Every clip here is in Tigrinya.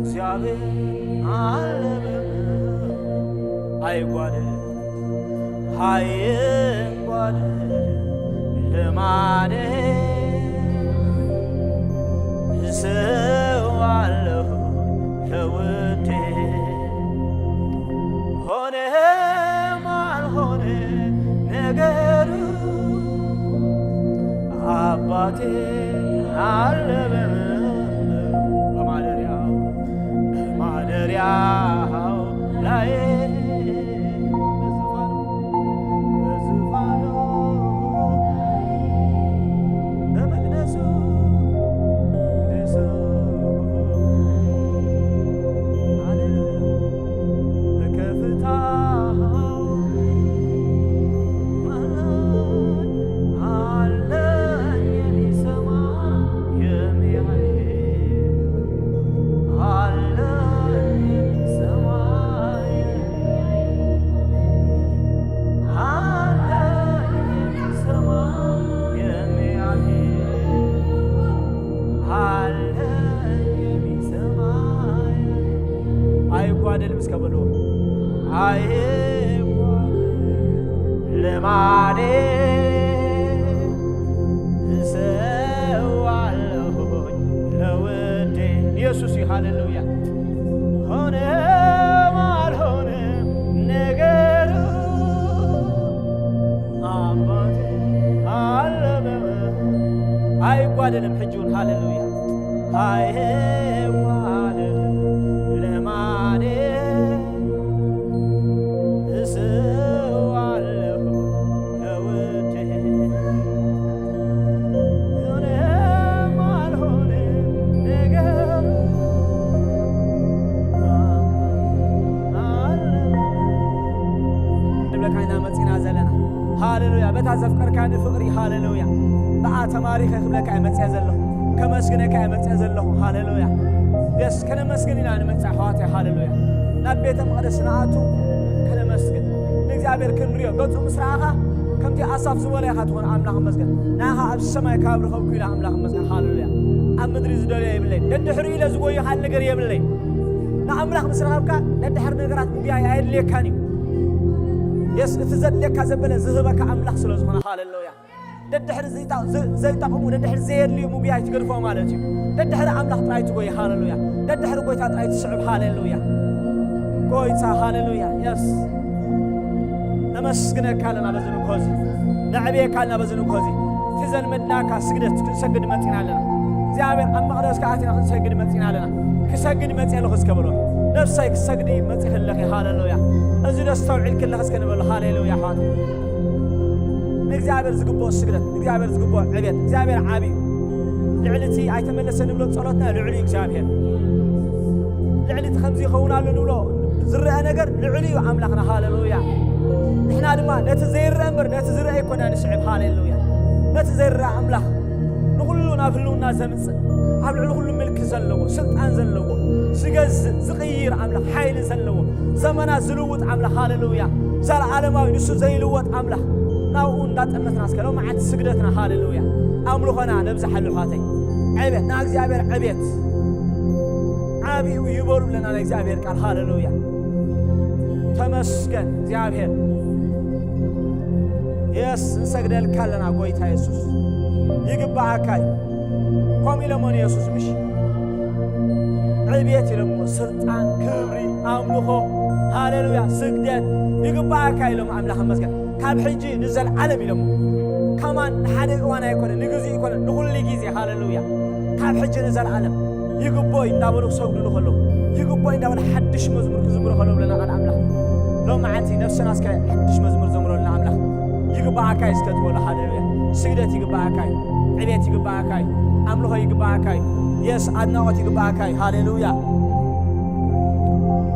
እግዚኣብሔር ኣለበም ኣይጓደል ኣይጓደል ልማደ እሰዋለሁ ለውዴ ሆነም አልሆነ ነገሩ አባቴ አለ በመንበሩ በማደሪያው በማደሪያው ላይ በዙፋኑ በዙፋኑ በመቅደሱ መቅደሱ ሃሌሉያ በከፍታው አለኝ የሚሰማ የሚያይ አለኝ የሚሰማ አለኝ የሚሰማ የሚያይ አለኝ የሚሰማ አይጓደልም እስከ በሉ። አይጓደልም ልማዴ እሰዋለሁኝ ለውዴ ኢየሱስ። ሃሌሉያ። ሆነም አልሆነም ነገሩ አባቴ አለ በመ አይጓደልም ሕጂውን። ሃሌሉያ። አይጓደልም ልማዴ እሰዋለሁ ለውዴ ሆነም አልሆነም ነገሩ ንብለካ ኢና መፂና ዘለና። ሃሌሉያ። በታ ዘፍቀርካኒ ፍቕሪ፣ ሃሌሉያ። ብኣ ተማሪኸ ክብለካ እየ መፅአ ዘለኹ። ከመስግነካ እየ መፅአ ዘለኹ። ሃሌሉያ። የስ፣ ከነመስግን ኢና ንመፅእ ኣሕዋተይ። ሃሌሉያ። ናብ ቤተ መቕደስ ንኣቱ ከነመስግን። ንእግዚኣብሔር ክንሪኦ፣ ገፁ ምስ ረኣኻ ከምቲ ኣሳፍ ዝበሎ ኢኻ ትኾን። ኣምላኽ መስገን። ንኣኻ ኣብ ሰማይ ካብ ረኸብኩ ኢለ ኣምላኽ መስገን። ሃሌሉያ። ኣብ ምድሪ ዝደልዮ የብለይ። ደድሕሪኡ ኢለ ዝጎዮ ካልእ ነገር የብለይ። ንኣምላኽ ምስ ረኸብካ ደድሕሪ ነገራት ምጉያይ ኣየድልየካን እዩ። የስ፣ እቲ ዘድልየካ ዘበለ ዝህበካ ኣምላኽ ስለ ዝኾነ። ሃሌሉያ። ደድሕሪ ዘይጣ-፣ ዘ-፣ ዘይጠቕሙ፣ ደድሕሪ ዘየድልዩ ምጉያይ ትገድፎ ማለት እዩ። ደድሕሪ ኣምላኽ ጥራይ ትጎይ። ሃሌሉያ። ደድሕሪ ጎይታ ጥራይ ትስዕብ። ሃሌሉያ። ጎይታ፣ ሃሌሉያ። የስ። ነመስግነካ ኣለና በዚ ንግሆ እዚ። ነዕብየካ ኣለና በዚ ንግሆ እዚ። እቲ ዘልመድናካ ስግደት ክንሰግድ መጺና ኣለና። እግዚኣብሔር ኣብ መቕደስካ ኣቲና ክንሰግድ መጺና ኣለና። ክሰግድ መጺአ ኣለኹ እስከ በሎ። ነፍሰይ ክሰግዲ መጺኺ ኣለኺ። ሃሌሉያ። እዚ ዶ ኣስተውዒልኪ ኣለኺ እስከ ንበሎ። ሃሌሉያ ኣሕዋት። ንእግዚኣብሔር ዝግብኦ ስግደት፣ ንእግዚኣብሔር ዝግብኦ ዕቤት፣ እግዚኣብሔር ዓቢ እዩ። ልዕሊ እቲ ኣይተመለሰ ንብሎ ጸሎትና ልዕሊ እዩ እግዚኣብሔር። ልዕሊ እቲ ከምዚ ይኸውን ኣሎ ንብሎ ዝረአ ነገር ልዕሊ እዩ ኣምላኽና። ሃሌሉያ። ንሕና ድማ ነቲ ዘይረአ እምበር ነቲ ዝረአ ኣይኮና ንስዕብ። ሃሌሉያ። ነቲ ዘይረአ ኣምላኽ ንኹሉ ናብ ህልውና ዘምጽእ፣ ኣብ ልዕሊ ኩሉ ምልኪ ዘለዎ፣ ስልጣን ዘለዎ፣ ዝገዝእ፣ ዝቕይር ኣምላኽ፣ ሓይሊ ዘለዎ፣ ዘመናት ዝልውጥ ኣምላኽ። ሃሌሉያ። ዘለዓለማዊ፣ ንሱ ዘይልወጥ ኣምላኽ። ናብኡ እንዳጠመትና እስከ ሎማዓንቲ ስግደትና፣ ሃሌሉያ፣ ኣምልኾና ነብዝሓሉ ኣሕዋተይ። ዕቤት፣ ንእግዚኣብሔር ዕቤት። ዓብዩ ይበሩ ኣለና ናይ እግዚኣብሔር ቃል። ሃሌሉያ። ተመስገን እግዚኣብሔር። የስ፣ ንሰግደልካ ኣለና ጎይታ የሱስ። ይግባኣካ እዩ። ከምኡ ኢሎሞ ንየሱስ ምሽ ዕብየት ኢሎሞ፣ ስልጣን፣ ክብሪ፣ ኣምልኾ፣ ሃሌሉያ፣ ስግደት ይግባኣካ ኢሎም ኣምላኽ መስገን። ካብ ሕጂ ንዘለዓለም ኢሎሞ። ከማን ንሓደ እዋን ኣይኮነ፣ ንግዜ ኣይኮነ፣ ንኹሉ ግዜ። ሃሌሉያ። ካብ ሕጂ ንዘለዓለም ይግቦ እዩ እንዳበሉ ክሰግዱሉ ከለዉ፣ ይግቦ እዩ እንዳበሉ ሓድሽ መዝሙር ክዝምሩ ከለዉ ብለና ቃል ኣምላኽ። ሎም መዓልቲ ነፍስና እስከ ሓድሽ መዝሙር ዘምረልና ኣምላኽ። ይግባኣካ እዩ እስከ ትበሉ። ሃሌሉያ። ስግደት ይግባኣካ እዩ። ዕቤት ይግባኣካ እዩ። ኣምልኾ ይግባኣካ እዩ። የስ፣ ኣድናቖት ይግባኣካ እዩ። ሃሌሉያ።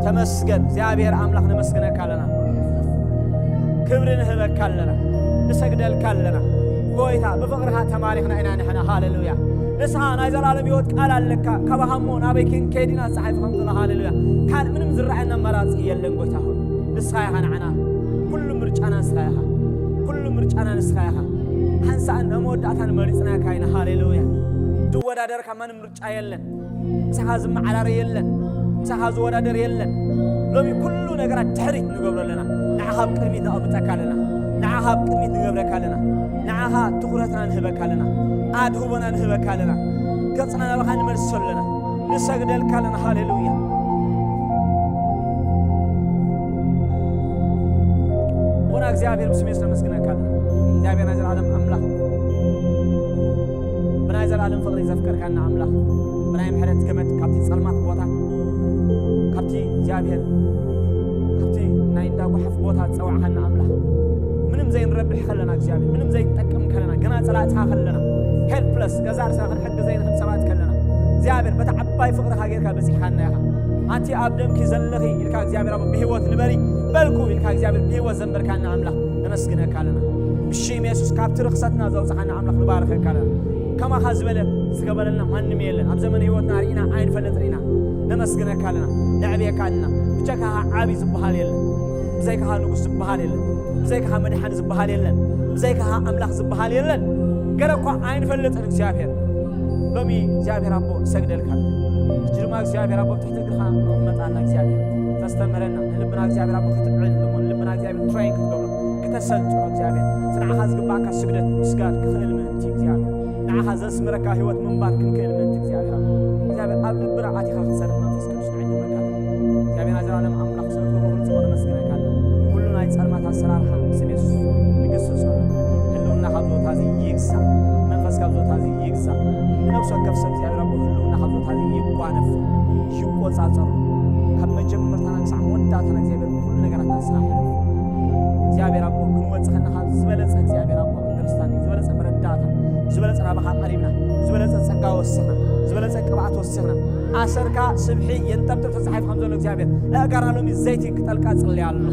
ተመስገን እግዚኣብሔር ኣምላኽ፣ ነመስግነካ ኣለና። ክብሪ ንህበካ ኣለና። ንሰግደልካ ኣለና። ጎይታ፣ ብፍቕርኻ ተማሪኽና ኢና ንሕና። ሃሌሉያ። ንስኻ ናይ ዘላለም ህይወት ቃል ኣለካ። ካብ ሃሞ ናበይ ክንከይድ ኢና ተጻሒፉ ከም ዘሎ። ሃሌሉያ። ካልእ ምንም ዝረኣየና ኣማራጺ የለን ጎይታ ሆይ። ንስኻ ኢኻ ንዓና። ኩሉ ምርጫና ንስኻ ኢኻ። ኩሉ ምርጫና ንስኻ ኢኻ። ሓንሳእን መወዳእታን መሪጽናካ ኢና። ሃሌሉያ። ዝወዳደርካ ማንም ምርጫ የለን። ምሳኻ ዝመዓራረ የለን። ምሳኻ ዝወዳደር የለን። ሎሚ ኩሉ ነገራት ድሕሪት ንገብሮ ኣለና። ንዓኻ ኣብ ቅድሚት ነቐምጠካ ኣለና። ንዓኻ ኣብ ቅድሚት ንገብረካ ኣለና። ንዓኻ ትኹረትና ንህበካ ኣለና። ኣድህቦና ንህበካ ኣለና። ገጽና ናባኻ ንመልሶ ኣለና። ንሰግደልካ ኣለና። ሃሌሉያ። ኣቦና እግዚኣብሔር ብስሜ ነመስግነካ ኣለና። እግዚኣብሔር ናይ ዘላለም ኣምላኽ፣ ብናይ ዘላለም ፍቕሪ ዘፍቀርካና ኣምላኽ፣ ብናይ ምሕረት ገመድ ካብቲ ጸልማት ቦታ፣ ካብቲ እግዚኣብሔር፣ ካብቲ ናይ እንዳ ጓሓፍ ቦታ ዝጸዋዕካና ኣምላኽ፣ ምንም ዘይንረብሕ ከለና እግዚኣብሔር፣ ምንም ዘይንጠቅም ከለና፣ ገና ጸላእትኻ ከለና፣ ሄልፕለስ፣ ገዛ ርእስና ክንሕግዝ ዘይንኽእል ሰባት ከለና፣ እግዚኣብሔር በታ ዓባይ ፍቕርኻ ጌርካ በጺሕካና ኢኻ። ኣንቲ ኣብ ደምኪ ዘለኺ ኢልካ እግዚኣብሔር ኣብ ብህይወት ንበሪ በልኩ ኢልካ እግዚኣብሔር ብህይወት ዘንበርካና ኣምላኽ ነመስግነካ ኣለና። ብሽም የሱስ ካብቲ ርኽሰትና ዘውፅኻና ኣምላኽ ንባረኸካ ኣለና። ከማኻ ዝበለ ዝገበረልና ማንም የለን። ኣብ ዘመን ህይወትና ርኢና ኣይንፈልጥን ኢና። ነመስግነካ ኣለና። ነዕብየካ ኣለና። ብጀካኻ ዓብዪ ዝበሃል የለን። ብዘይካኻ ንጉስ ዝበሃል የለን። ብዘይካኻ መድሓኒ ዝበሃል የለን። ብዘይካኻ ኣምላኽ ዝበሃል የለን። ገለ እኳ ኣይንፈልጥን እግዚኣብሔር። ሎሚ እግዚኣብሔር ኣቦ ንሰግደልካ ኣለና። ሕጂ ድማ እግዚኣብሔር ኣቦ ትሕቲ እግርኻ ንቕመጣና እግዚኣብሔር ተስተምረና። ንልብና እግዚኣብሔር ኣቦ ክትዕል እሞ ንልብና እግዚኣብሔር ትራይን ክትገብሮ ክተሰልጥኖ እግዚኣብሔር እቲ ንዓኻ ዝግባእካ ስግደት ምስጋድ ክኽእል ምእንቲ እግዚኣብሔር ንዓኻ ዘስምረካ ህይወት ምንባር ክንክእል ምእንቲ እግዚኣብሔር ኣቦ እግዚኣብሔር ኣብ ልብና ኣቲኻ ክትሰርሕ መንፈስ ቅዱስ ንዕድመካ። እግዚኣብሔር ኣዘላለም ኣምላኽ ስለ ትገብሮ ኩሉ ጽቡቕ ነመስግነካ ኣለና። ኩሉ ናይ ጸልማት ኣሰራርሓ ብስም የሱስ ንግስጾ። ህልውና ካብ ቦታ እዚ ይግዛእ። መንፈስ ካብ ቦታ እዚ ይግዛእ። ንነፍሲ ወከፍ ሰብ እግዚኣብሔር ኣቦ ህልውና ካብ ቦታ እዚ ይጓነፍ፣ ይቆጻጸር። ካብ መጀመርታና ክሳዕ መወዳእታና እግዚኣብሔር ኩሉ ነገራት ንስኻ ሕለፍ። እግዚኣብሔር ኣቦ ክንወጽእ ከለና ካብ ዝበለጸ እግዚኣብሔር ኣቦ ኣንደርስታንዲንግ፣ ዝበለጸ መረዳእታ፣ ዝበለጸ ናባኻ ቀሪብና፣ ዝበለጸ ጸጋ ወሲኽና፣ ዝበለጸ ቅብኣት ወሲኽና፣ ኣሰርካ ስብሒ የንጠብጥብ ተጻሒፉ ከም ዘሎ እግዚኣብሔር ኣእጋርና ሎሚ ዘይቲ ክጠልቃ ጽልያ ኣሎ።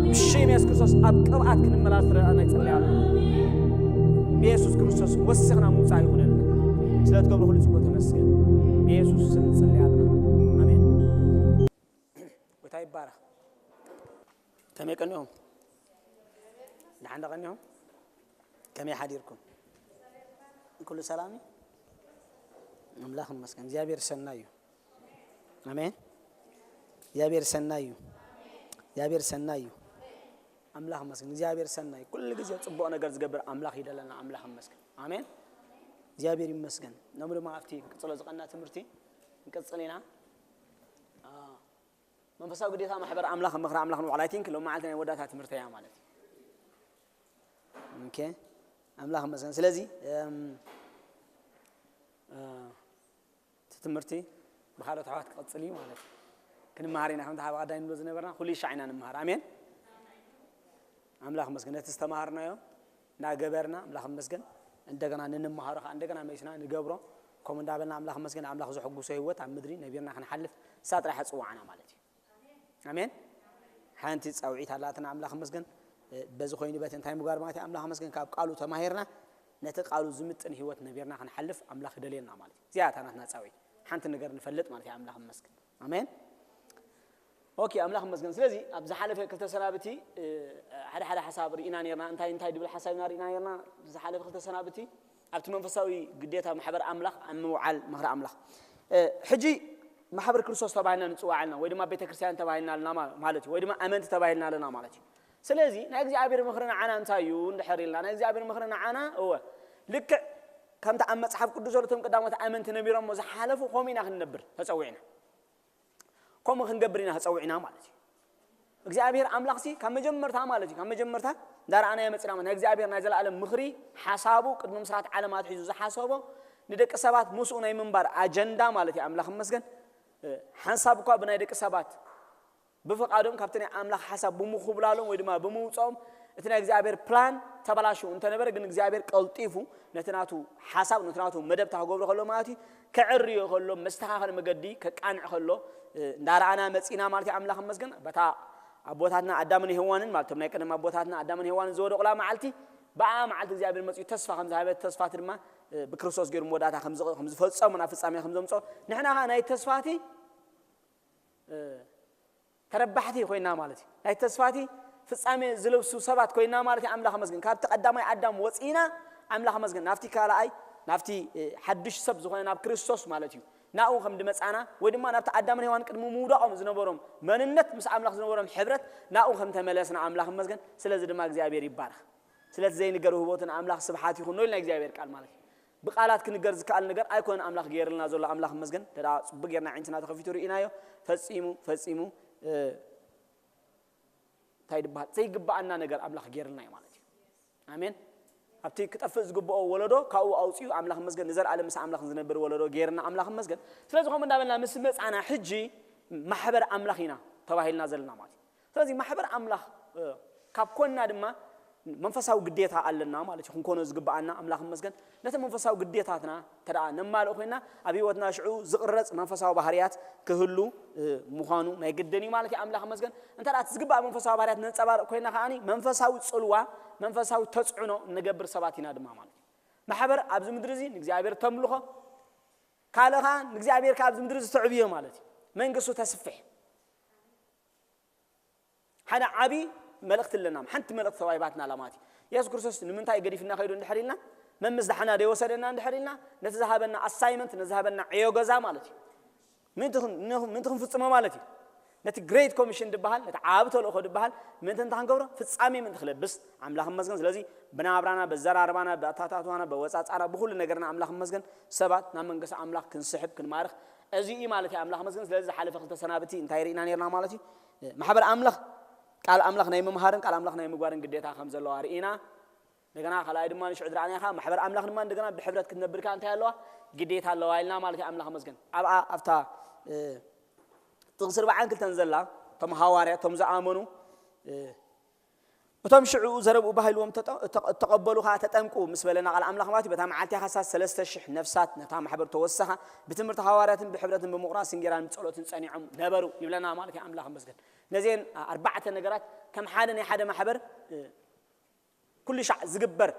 ብሽም የሱስ ክርስቶስ ኣብ ቅብኣት ክንመላለስ ረዳእና ይጽልያ ኣሎ። ብየሱስ ክርስቶስ ወሲኽና ምውጻእ ይኹነልና። ስለ ትገብሮ ኩሉ ጽቡቕ ተመስገን። ብየሱስ ስም ንጽልያ ኣለና። ኣሜን። ጎይታ ይባረኽ። ከመይ ቀኒኹም? ደሓን ዶ ቀኒኹም? ከመይ ሓዲርኩም? ኩሉ ሰላም እዩ? ኣምላኽ ይመስገን። እግዚኣብሔር ሰናይ እዩ። ኣሜን። እግዚኣብሔር ሰናይ እዩ። እግዚኣብሔር ሰናይ እዩ። ኣምላኽ ይመስገን። እግዚኣብሔር ሰናይ። ኩሉ ግዜ ጽቡቕ ነገር ዝገብር ኣምላኽ ይደለና። ኣምላኽ ይመስገን። ኣሜን። እግዚኣብሔር ይመስገን። ኖም ድማ ኣብቲ ቅጽሎ ዝቐና ትምህርቲ ንቅጽል ኢና። አ፣ መንፈሳዊ ግዴታ ማሕበር ኣምላኽ ምኽሪ ኣምላኽ ንባዕሉ። I think ሎም መዓልቲ ናይ ወዳታ ትምህርቲ እያ ማለት እዩ። ኦኬ። ኣምላኽ ይመስገን። ስለዚ፣ እም፣ እ፣ እቲ ትምህርቲ ብኻልኦት ኣሕዋት ክቕጽል እዩ ማለት እዩ። ክንመሃር ኢና፣ ከምቲ ሓበ ቀዳይ ንብሎ ዝነበርና፣ ኩሉ ሻዕ ኢና ንምሃር። ኣሜን። ኣምላኽ ይመስገን። ነቲ ዝተማሃርናዮ እናገበርና፣ ኣምላኽ ይመስገን፣ እንደገና ንንመሃሮ ኸዓ እንደገና መይስና ንገብሮ። ከምኡ እንዳበልና፣ ኣምላኽ ይመስገን፣ ኣምላኽ ዘሐጉሶ ህይወት ኣብ ምድሪ ነቢርና ክንሓልፍ ንሳ ጥራሕ እያ ጽዋዕና ማለት እዩ። ኣሜን። ሓንቲ ጻውዒት ኣላትና፣ ኣምላኽ ይመስገን። በዚ ኮይኑ በቲ እንታይ ምግባር ማለት እዩ? ኣምላኽ ይመስገን፣ ካብ ቃሉ ተማሂርና፣ ነቲ ቃሉ ዝምጥን ህይወት ነቢርና ክንሓልፍ ኣምላኽ ይደልየና ማለት እዩ። እዚኣ እታ ናትና ጻውዒት። ሓንቲ ነገር ንፈልጥ ማለት እዩ፣ ኣምላኽ ይመስገን። ኣሜን። ኦኬ፣ ኣምላኽ ይመስገን። ስለዚ ኣብ ዝሓለፈ ክልተ ሰናብቲ፣ እ፣ ሓደ ሓደ ሓሳብ ርኢና ነርና። እንታይ እንታይ ድብል ሓሳብ ኢና ርኢና ነርና? ዝሓለፈ ክልተ ሰናብቲ ኣብቲ መንፈሳዊ ግዴታ ማሕበር ኣምላኽ ኣብ ምውዓል ምኽሪ ኣምላኽ። እ፣ ሕጂ ማሕበር ክርስቶስ ተባሂልና ንጽዋዕ ኣለና፣ ወይ ድማ ቤተ ክርስቲያን ተባሂልና ኣለና ማ-፣ ማለት እዩ፣ ወይ ድማ ኣመንቲ ተባሂልና ኣለና ማለት እዩ። ስለዚ ናይ እግዚኣብሔር ምኽሪ ንዓና እንታይ እዩ እንድሕር ኢልና፣ ናይ እግዚኣብሔር ምኽሪ ንዓና፣ እወ፣ ልክዕ ከምቲ ኣብ መጽሓፍ ቅዱስ ዘሎ እቶም ቀዳሞት ኣመንቲ ነቢሮሞ ዝሓለፉ፣ ከምኡ ኢና ክንነብር ተጸዊዕና። ከምኡ ክንገብር ኢና ተጸዊዕና ማለት እዩ። እግዚኣብሔር ኣምላኽሲ ካብ መጀመርታ ማለት እዩ፣ ካብ መጀመርታ እንዳረኣናዮ መጺና ማለት ናይ እግዚኣብሔር ናይ ዘለኣለም ምኽሪ፣ ሓሳቡ፣ ቅድሚ ምስራት ዓለም ኣትሒዙ ዝሓሰቦ፣ ንደቂ ሰባት ምስኡ ናይ ምንባር ኣጀንዳ ማለት እዩ። ኣምላኽ ይመስገን። እ፣ ሓንሳብ እኳ ብናይ ደቂ ሰባት ብፍቓዶም ካብቲ ናይ ኣምላኽ ሓሳብ ብምኹብላሎም ወይ ድማ ብምውጽኦም፣ እቲ ናይ እግዚኣብሔር ፕላን ተበላሽው እንተነበረ፣ ግን እግዚኣብሔር ቀልጢፉ ነቲ ናቱ ሓሳብ፣ ነቲ ናቱ መደብ እንታ ክገብሮ ከሎ ማለት እዩ፣ ከዕርዮ ከሎ፣ መስተኻኸሊ መገዲ ከቃንዕ ከሎ፣ እ፣ እንዳረኣና መጺና ማለት እዩ። ኣምላኽ ይመስገን። በታ ኣቦታትና ኣዳምን ሄዋንን ማለት እቶም ናይ ቀደም ኣቦታትና ኣዳምን ሄዋንን ዝወደቑላ መዓልቲ፣ ብኣ መዓልቲ እግዚኣብሔር መጺኡ ተስፋ ከም ዝሃበ፣ ተስፋ እቲ ድማ፣ እ፣ ብክርስቶስ ገይሩ መወዳእታ ከም ዝቕ-፣ ከም ዝፈጸሙ፣ ናብ ፍጻሜ ከም ዘምጽኦ፣ ንሕና ኸኣ ናይ ተስፋቲ፣ እ፣ ተረባሕቲ ኮይና ማለት እዩ። ናይ ተስፋቲ ፍጻሜ ዝለብሱ ሰባት ኮይና ማለት እዩ። ኣምላኽ መስገን። ካብቲ ቀዳማይ ኣዳም ወጺና፣ ኣምላኽ መስገን። ናብቲ ካልኣይ፣ ናብቲ፣ እ፣ ሓድሽ ሰብ ዝኾነ ናብ ክርስቶስ ማለት እዩ። ናብኡ ከም ድመጻና ወይ ድማ ናብቲ ኣዳምን ሄዋን ቅድሚ ምውዳቖም ዝነበሮም መንነት ምስ ኣምላኽ ዝነበሮም ሕብረት ናብኡ ከም ተመለስና ኣምላኽ ይመስገን። ስለዚ ድማ እግዚኣብሔር ይባረኽ። ስለቲ ዘይንገር ውህቦትን ኣምላኽ ስብሓት ይኹኖ ኢልና እግዚኣብሔር ቃል ማለት እዩ። ብቓላት ክንገር ዝከኣል ነገር ኣይኮነን ኣምላኽ ገይርልና ዘሎ። ኣምላኽ ይመስገን። ተዳ ጽቡቅ ጌርና ዓይንትና ተኸፊቱ ርኢናዮ። ፈጺሙ ፈጺሙ እንታይ ድበሃል ዘይግብኣና ነገር ኣምላኽ ገይርልና እዩ ማለት እዩ። ኣሜን። ኣብቲ ክጠፍእ ዝግብኦ ወለዶ ካብኡ ኣውፅኡ ኣምላኽ መስገን ንዘለኣለም ምስ ኣምላኽ ዝነብር ወለዶ ገይርና ኣምላኽ መስገን። ስለዚ ከምኡ እንዳበልና ምስ መፃና ሕጂ ማሕበር ኣምላኽ ኢና ተባሂልና ዘለና ማለት እዩ። ስለዚ ማሕበር ኣምላኽ ካብ ኮንና ድማ መንፈሳዊ ግዴታ ኣለና ማለት እዩ። ክንኮኖ ዝግብኣና ኣምላኽ መስገን ነቲ መንፈሳዊ ግዴታትና እንተ ደኣ ነማልእ ኮይና ኣብ ህይወትና ሽዑ ዝቕረጽ መንፈሳዊ ባህርያት ክህሉ ምዃኑ ናይ ግድን እዩ ማለት እዩ። ኣምላኽ መስገን እንተ ደኣ እቲ ዝግባእ መንፈሳዊ ባህርያት ነንጸባርቕ ኮይና ከኣ መንፈሳዊ ጽልዋ መንፈሳዊ ተጽዕኖ ንገብር ሰባት ኢና ድማ ማለት እዩ። ማሕበር ኣብዚ ምድሪ እዚ ንእግዚኣብሔር ተምልኾ ካልእ ከኣ ንእግዚኣብሔር ከኣ ኣብዚ ምድሪ ዝተዕብዮ ማለት እዩ። መንግስቱ ተስፍሕ ሓደ ዓቢ መልእኽቲ ኣለና። ሓንቲ መልእኽቲ ተዋሂባትና ኣላ ማለት እዩ። የሱስ ክርስቶስ ንምንታይ ገዲፍና ከይዱ እንድሕር ኢልና መምስ ዳሕና ደይወሰደና እንድሕር ኢልና ነቲ ዝሃበና ኣሳይመንት ነቲ ዝሃበና ዕዮ ገዛ ማለት እዩ። ምንቲ ክንፍጽሞ ማለት እዩ። ነቲ ግሬት ኮሚሽን ድበሃል ነቲ ዓብ ተልእኮ ድበሃል ምንቲ እንታ ክንገብሮ ፍጻሜ ምንቲ ክለብስ ኣምላኽ መስገን። ስለዚ ብናብራና ብዘራርባና ብኣታታትዋና ብወጻጻና ብኩሉ ነገርና ኣምላኽ መስገን ሰባት ናብ መንግስቲ ኣምላኽ ክንስሕብ ክንማርኽ እዚ እዩ ማለት እዩ ኣምላኽ መስገን። ስለዚ ዝሓለፈ ክልተ ሰናብቲ እንታይ ርኢና ነርና ማለት እዩ? ማሕበር ኣምላኽ ቃል ኣምላኽ ናይ ምምሃርን ቃል ኣምላኽ ናይ ምግባርን ግዴታ ከም ዘለዋ ርኢና። እንደገና ካልኣይ ድማ ንሽዑ ድረኣናኻ ማሕበር ኣምላኽ ድማ እንደገና ብሕብረት ክትነብርካ እንታይ ኣለዋ ግዴታ ኣለዋ ኢልና ማለት እዩ። ኣምላኽ መስገን ኣብኣ ኣብታ ጥቕሲ ርብዓን ክልተን ዘላ እቶም ሃዋርያ እቶም ዝኣመኑ እቶም ሽዑ ዘረብኡ ባህ ኢልዎም እተቐበሉ ኸዓ ተጠምቁ ምስ በለና ቃል ኣምላኽ ማለት እዩ። በታ መዓልቲ ኻሳ ሰለስተ ሽሕ ነፍሳት ነታ ማሕበር ተወሰኻ። ብትምህርቲ ሃዋርያትን ብሕብረትን ብምቑራስ እንጌራን ብጸሎትን ጸኒዖም ነበሩ ይብለና ማለት እዩ። ኣምላኽ መስገን ነዚአን ኣርባዕተ ነገራት ከም ሓደ ናይ ሓደ ማሕበር ኩሉ ሻዕ ዝግበር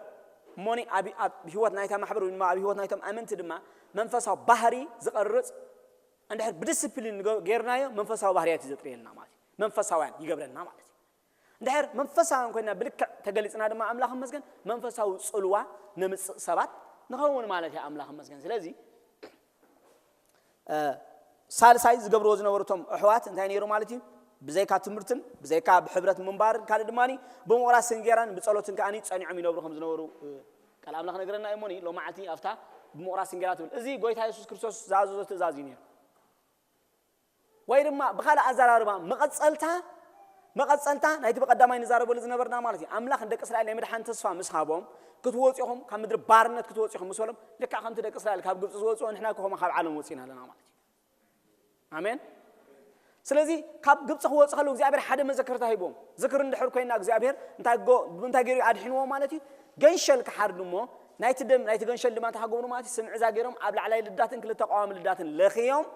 እሞኒ ኣብ ህይወት ናይታ ማሕበር ወይ ድማ ኣብ ህይወት ናይቶም ኣመንቲ ድማ መንፈሳዊ ባህሪ ዝቐርጽ እንድሕር ብዲስፕሊን ጌርናዮ መንፈሳዊ ባህርያት እዩ ዘጥርየልና ማለት እዩ። መንፈሳውያን ይገብረና ማለት እዩ። እንድሕር መንፈሳውያን ኮይና ብልክዕ ተገሊጽና ድማ ኣምላኽ መስገን መንፈሳዊ ጽልዋ ነምጽእ ሰባት ንኸውን ማለት እዩ። ኣምላኽ መስገን ስለዚ ሳልሳይ ዝገብርዎ ዝነበሩ እቶም ኣሕዋት እንታይ ነይሩ ማለት እዩ? ብዘይካ ትምህርትን ብዘይካ ብሕብረት ምንባርን ካልእ ድማ ብምቑራስ እንጌራን ብጸሎትን ከኣ ጸኒዖም ይነብሩ ከም ዝነበሩ ቃል ኣምላኽ ነገረና እዩ። እሞኒ ሎማዓልቲ ኣብታ ብምቑራስ እንጌራ ትብል እዚ ጎይታ የሱስ ክርስቶስ ዝኣዘዞ ትእዛዝ እዩ ነይሩ። ወይ ድማ ብኻልእ ኣዘራርባ መቐጸልታ መቐጸልታ ናይቲ ብቐዳማይ ንዛረበሉ ዝነበርና ማለት እዩ። ኣምላኽ ንደቂ እስራኤል ናይ ምድሓን ተስፋ ምስ ሃቦም ክትወፁ ኢኹም ካብ ምድሪ ባርነት ክትወፁ ኢኹም ምስ በሎም ልክዕ ከምቲ ደቂ እስራኤል ካብ ግብፂ ዝወፅኦ ንሕና ከኸማ ካብ ዓለም ወፂና ኣለና ማለት እዩ። ኣሜን። ስለዚ ካብ ግብፂ ክወፁ ከለዉ እግዚኣብሔር ሓደ መዘከርታ ሂቦም ዝክር እንድሕር ኮይና እግዚኣብሔር እንታይ ገይሩ ኣድሕንዎ ማለት እዩ። ገንሸል ክሓርዱ እሞ ናይቲ ደም ናይቲ ገንሸል ድማ እንታይ ክገብሩ ማለት እዩ። ስምዕዛ ገይሮም ኣብ ላዕላይ ልዳትን ክልተ ቀዋሚ ልዳትን ለኽዮም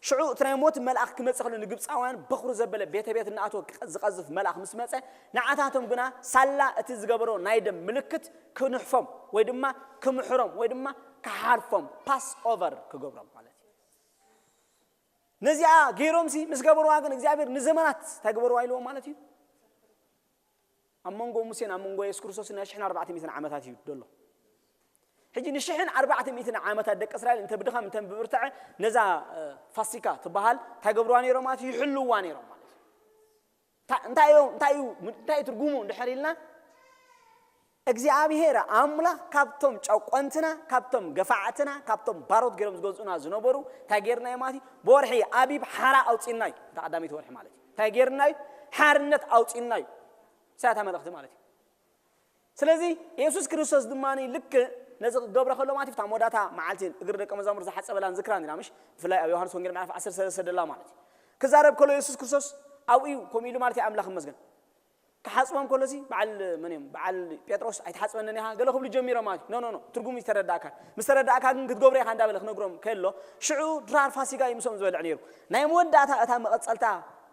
ሽዑ እቲ ናይ ሞት መልኣኽ ክመጽእ ከሎ ንግብጻውያን በኹሪ ዘበለ ቤተ ቤት እናኣተወ ዝቐዝፍ መልኣኽ ምስ መጸ ንዓታቶም ግና ሳላ እቲ ዝገበሮ ናይ ደም ምልክት ክንሕፎም ወይ ድማ ክምሕሮም ወይ ድማ ክሓልፎም ፓስ ኦቨር ክገብሮም ማለት እዩ። ነዚኣ ገይሮም ሲ ምስ ገበርዋ ግን እግዚኣብሔር ንዘመናት እንታይ ገበርዋ ኢልዎም ማለት እዩ። ኣብ መንጎ ሙሴን ኣብ መንጎ የሱስ ክርስቶስን ናይ ሽሕን ኣርባዕተ ሚእትን ዓመታት እዩ ደሎ። ሕጂ ንሽሕን ኣርባዕተ ሚእትን ዓመታት ደቂ እስራኤል እንተ ብድኻም እንተ ብብርትዐ ነዛ ፋሲካ ትበሃል እንታይ ገብርዋ ነይሮም ማለት ይሕልዋ ነይሮም ማለት እንታይ እዩ እንታይ እዩ እንታይ ትርጉሙ እንድሕር ኢልና እግዚኣብሔር ኣምላኽ ካብቶም ጨቆንትና ካብቶም ገፋዕትና ካብቶም ባሮት ገይሮም ዝገዝኡና ዝነበሩ እንታይ ገይርና እዩ ማለት እዩ ብወርሒ ኣቢብ ሓራ ኣውፂና እዩ እንተ ቀዳመይቲ ወርሒ ማለት እዩ እንታይ ገይርና እዩ ሓርነት ኣውፂና እዩ ሳያታ መልእኽቲ ማለት እዩ ስለዚ የሱስ ክርስቶስ ድማ ልክ ነዚ ክገብረ ከሎ ማለት እዩ እታ መወዳእታ መዓልቲ እግሪ ደቂ መዛሙር ዝሓፀበላን ዝክራን ኢና ምሽ ብፍላይ ኣብ ዮሃንስ ወንጌል ምዕራፍ ዓሰርተ ሰለስተ ደላ ማለት እዩ ክዛረብ ከሎ የሱስ ክርስቶስ ኣብኡ እዩ ከምኡ ኢሉ ማለት እዩ ኣምላኽ ይመስገን ክሓፅቦም ከሎሲ በዓል መን እዮም በዓል ጴጥሮስ ኣይትሓፅበንን ኢኻ ገለ ክብሉ ጀሚሮም ማለት እዩ ኖ ኖ ትርጉም ይተረዳእካ ምስ ተረዳእካ ግን ክትገብሮ ኢኻ እንዳበለ ክነግሮም ከሎ ሽዑ ድራር ፋሲጋ እዩ ምስኦም ዝበልዕ ነይሩ ናይ መወዳእታ እታ መቐፀልታ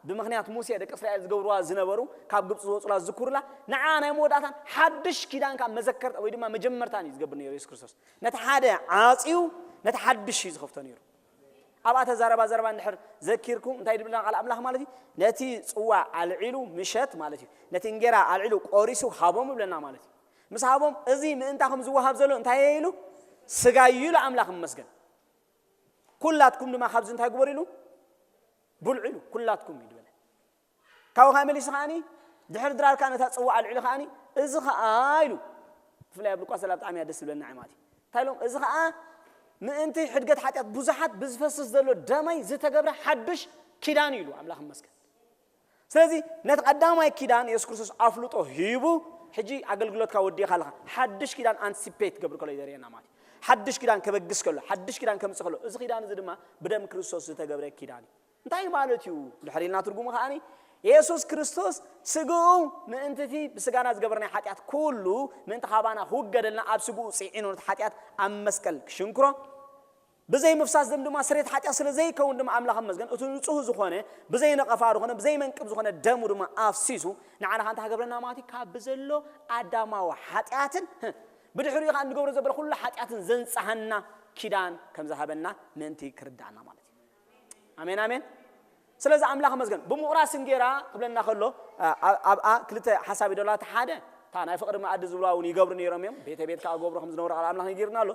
ብምኽንያት ሙሴ ደቂ እስራኤል ዝገብርዋ ዝነበሩ ካብ ግብፂ ዝወፁላ ዝዝክሩላ ንዓ ናይ መወዳእታን ሓድሽ ኪዳን ካብ መዘከርታ ወይ ድማ መጀመርታን እዩ ዝገብር ነይሩ የሱስ ክርስቶስ ነቲ ሓደ ዓፅዩ ነቲ ሓድሽ እዩ ዝኸፍቶ ነይሩ ኣብኣ ተዛረባ ዘረባ እንድሕር ዘኪርኩም እንታይ ድብልና ቃል ኣምላኽ ማለት እዩ ነቲ ፅዋዕ ኣልዒሉ ምሸት ማለት እዩ ነቲ እንጌራ ኣልዒሉ ቆሪሱ ሃቦም ይብለና ማለት እዩ ምስ ሃቦም እዚ ምእንታኹም ዝወሃብ ዘሎ እንታይ ኢሉ ስጋ እዩ ኢሉ ኣምላኽ ይመስገን ኩላትኩም ድማ ካብዚ እንታይ ግበሩ ኢሉ? ብልዑ ኢሉ። ኩላትኩም እዩ ዝበለ። ካብኡ ከዓ መሊሱ ከዓኒ ድሕሪ ድራር ከዓ ነታ ጽዋዕ ኣልዒሉ ከዓኒ እዚ ከዓ ኢሉ። ብፍላይ ኣብ ሉቃስ ዘላ ብጣዕሚ እያ ደስ ዝብለና ማለት እዩ። እንታይ ኢሎም? እዚ ከዓ ምእንቲ ሕድገት ሓጢኣት ብዙሓት ብዝፈስስ ዘሎ ደመይ ዝተገብረ ሓዱሽ ኪዳን እዩ ኢሉ። ኣምላኽ ይመስገን። ስለዚ ነቲ ቀዳማይ ኪዳን የሱስ ክርስቶስ ኣፍልጦ ሂቡ ሕጂ ኣገልግሎትካ ወዲእካ ኣለኻ። ሓድሽ ኪዳን ኣንቲሲፔት ገብር ከሎ እዩ ዘርእየና ማለት እዩ። ሓድሽ ኪዳን ከበግስ ከሎ፣ ሓድሽ ኪዳን ከምጽእ ከሎ፣ እዚ ኪዳን እዚ ድማ ብደም ክርስቶስ ዝተገብረ ኪዳን እዩ። እንታይ ማለት እዩ? ድሕሪ ኢልና ትርጉሙ ከዓኒ የሱስ ክርስቶስ ስግኡ ምእንቲ እቲ ብስጋና ዝገበርናይ ሓጢኣት ኩሉ ምእንቲ ካባና ክውገደልና ኣብ ስግኡ ጽዒኑ ነቲ ሓጢኣት ኣብ መስቀል ክሽንክሮ ብዘይ ምፍሳስ ደም ድማ ስሬት ሓጢኣት ስለ ዘይከውን ድማ ኣምላኽ መስገን እቲ ንጹህ ዝኾነ ብዘይ ነቐፋ ዝኾነ ብዘይ መንቅብ ዝኾነ ደሙ ድማ ኣፍሲሱ ንዓና ከ እንታይ ክገብረና ማለት እዩ? ካብ ብዘሎ ኣዳማዊ ሓጢኣትን ብድሕሪኡ ከዓ እንገብሮ ዘበለ ኩሉ ሓጢኣትን ዘንጽሃና ኪዳን ከም ዝሃበና ምእንቲ ክርዳእና ማለት እዩ። ኣሜን ኣሜን። ስለዚ ኣምላኽ መስገን ብምቑራስ እንጌራ ክብለና ከሎ ኣብኣ ክልተ ሓሳብ ይደላ። እቲ ሓደ እታ ናይ ፍቕሪ መኣዲ ዝብላ እውን ይገብሩ ነይሮም እዮም። ቤተ ቤት ከዓ ገብሩ ከም ዝነበሩ ቃል ኣምላኽ ነጊርና ኣሎ።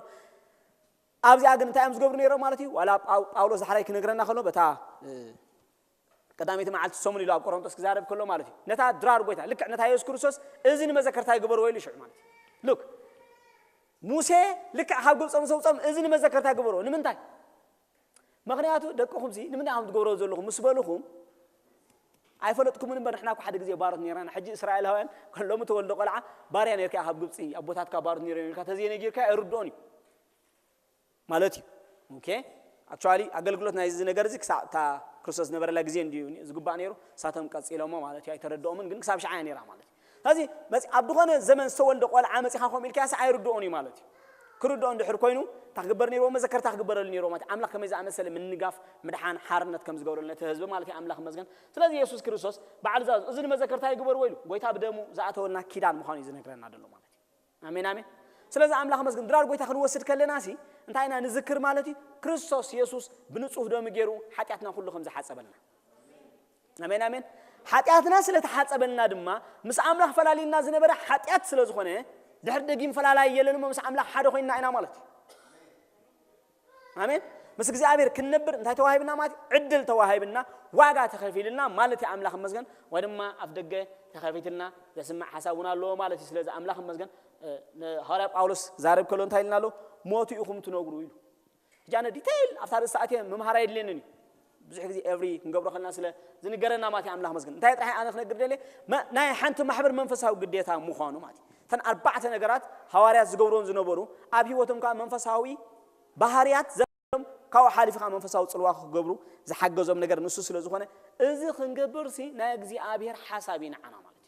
ኣብዚኣ ግን እንታይ እዮም ዝገብሩ ነይሮም ማለት እዩ? ዋላ ጳው- ጳውሎስ ዳሕራይ ክነግረና ከሎ በታ እ፣ ቀዳመይቲ መዓልቲ ሰሙን ኢሉ ኣብ ቆሮንቶስ ክዛረብ ከሎ ማለት እዩ። ነታ ድራር ጎይታ ልክዕ ነታ የሱስ ክርስቶስ እዚ ንመዘከርታ ይግበርዎ ኢሉ ሽዑ ማለት እዩ። ሉክ ሙሴ ልክዕ ካብ ግብፂ ምስ ኣውፅኦም እዚ ንመዘከርታ ይግበርዎ። ንምንታይ? ምኽንያቱ ደቅኹም ሲ ንምንታይ ከም ትገብርዎ ዘለኹም ምስ በልኹም ኣይፈለጥኩምን እምበር ንሕና እኮ ሓደ ግዜ ባሮት ነርና። ሕጂ እስራኤላውያን ሎሚ ተወልደ ቆልዓ ባርያ ነርካ ካብ ግብፂ ኣቦታትካ ባሮት ነርካ ተዘይነጊርካ ኣይርድኦን እዩ ማለት እዩ። ኦኬ ኣክቹዋሊ ኣገልግሎት ናይዚ ነገር እዚ ክሳብ እታ ክርስቶስ ዝነበረላ ግዜ እንድዩ ዝግባእ ነይሩ። ንሳቶም ቀፂሎሞ ማለት እዩ። ኣይተረድኦምን ግን ክሳብ ሽዓ እያ ነይራ ማለት እዩ። ስለዚ መፂ- ኣብ ዝኾነ ዘመን ዝተወልደ ቆልዓ መፂኻ ከምኡ ኢልካያስ ኣይርድኦን እዩ ማለት እዩ። ክርድኦ እንድሕር ኮይኑ እንታይ ክግበር ነይርዎ? መዘከርታ ክግበረሉ ነይርዎ ማለት እዩ። ኣምላኽ ከመይ ዝኣመሰለ ምንጋፍ ምድሓን ሓርነት ከም ዝገብረሉ ነቲ ህዝቢ ማለት እዩ። ኣምላኽ መስገን። ስለዚ የሱስ ክርስቶስ ባዕሉ ዛ እዚ ንመዘከርታ ይግበርዎ ኢሉ ጎይታ ብደሙ ዝኣተወልና ኪዳን ምዃኑ እዩ ዝነግረና ዘሎ ማለት እዩ። ኣሜን ኣሜን። ስለዚ ኣምላኽ መስግን ድራር ጎይታ ክንወስድ ከለና ሲ እንታይ ኢና ንዝክር ማለት እዩ? ክርስቶስ የሱስ ብንጹህ ደሙ ገይሩ ሓጢኣትና ኩሉ ከም ዝሓጸበልና። ኣሜን ኣሜን። ሓጢኣትና ስለ ተሓጸበልና ድማ ምስ ኣምላኽ ፈላሊና ዝነበረ ሓጢኣት ስለ ዝኾነ ድሕሪ ደጊም ፈላላይ የለን እሞ ምስ ኣምላኽ ሓደ ኮይንና ኢና ማለት እዩ። ኣሜን። ምስ እግዚኣብሔር ክንነብር እንታይ ተዋሂብና ማለት እዩ? ዕድል ተዋሂብና፣ ዋጋ ተኸፊልና ማለት እዩ። ኣምላኽ መስገን ወይ ድማ ኣፍ ደገ ተኸፊትልና ዘስምዕ ሓሳብ እውን ኣለዎ ማለት እዩ። ስለዚ ኣምላኽ መስገን እ፣ ንሃዋርያ ጳውሎስ ዛረብ ከሎ እንታይ ኢልና ኣሎ? ሞቱ ኢኹም ትነግሩ ኢሉ። ሕጂ ኣነ ዲቴይል ኣብታ ርእሲ ኣትየ ምምሃር ኣየድልየንን እዩ። ብዙሕ ግዜ ኤቭሪ ክንገብሮ ከለና ስለ ዝንገረና ማለት እዩ። ኣምላኽ መስገን እንታይ ጥራሕ ኣነ ክነግር ደልየ መ- ናይ ሓንቲ ማሕበር መንፈሳዊ ግዴታ ምዃኑ ማለት እዩ። እተን ኣርባዕተ ነገራት ሃዋርያት ዝገብርዎን ዝነበሩ ኣብ ህይወቶም ከዓ መንፈሳዊ ባህርያት ዘም ካብኡ ሓሊፍካ መንፈሳዊ ጽልዋ ክገብሩ ዝሓገዞም ነገር ንሱ ስለ ዝኾነ እዚ ክንገብር ሲ ናይ እግዚኣብሔር ሓሳብ እዩ ንዓና ማለት እዩ።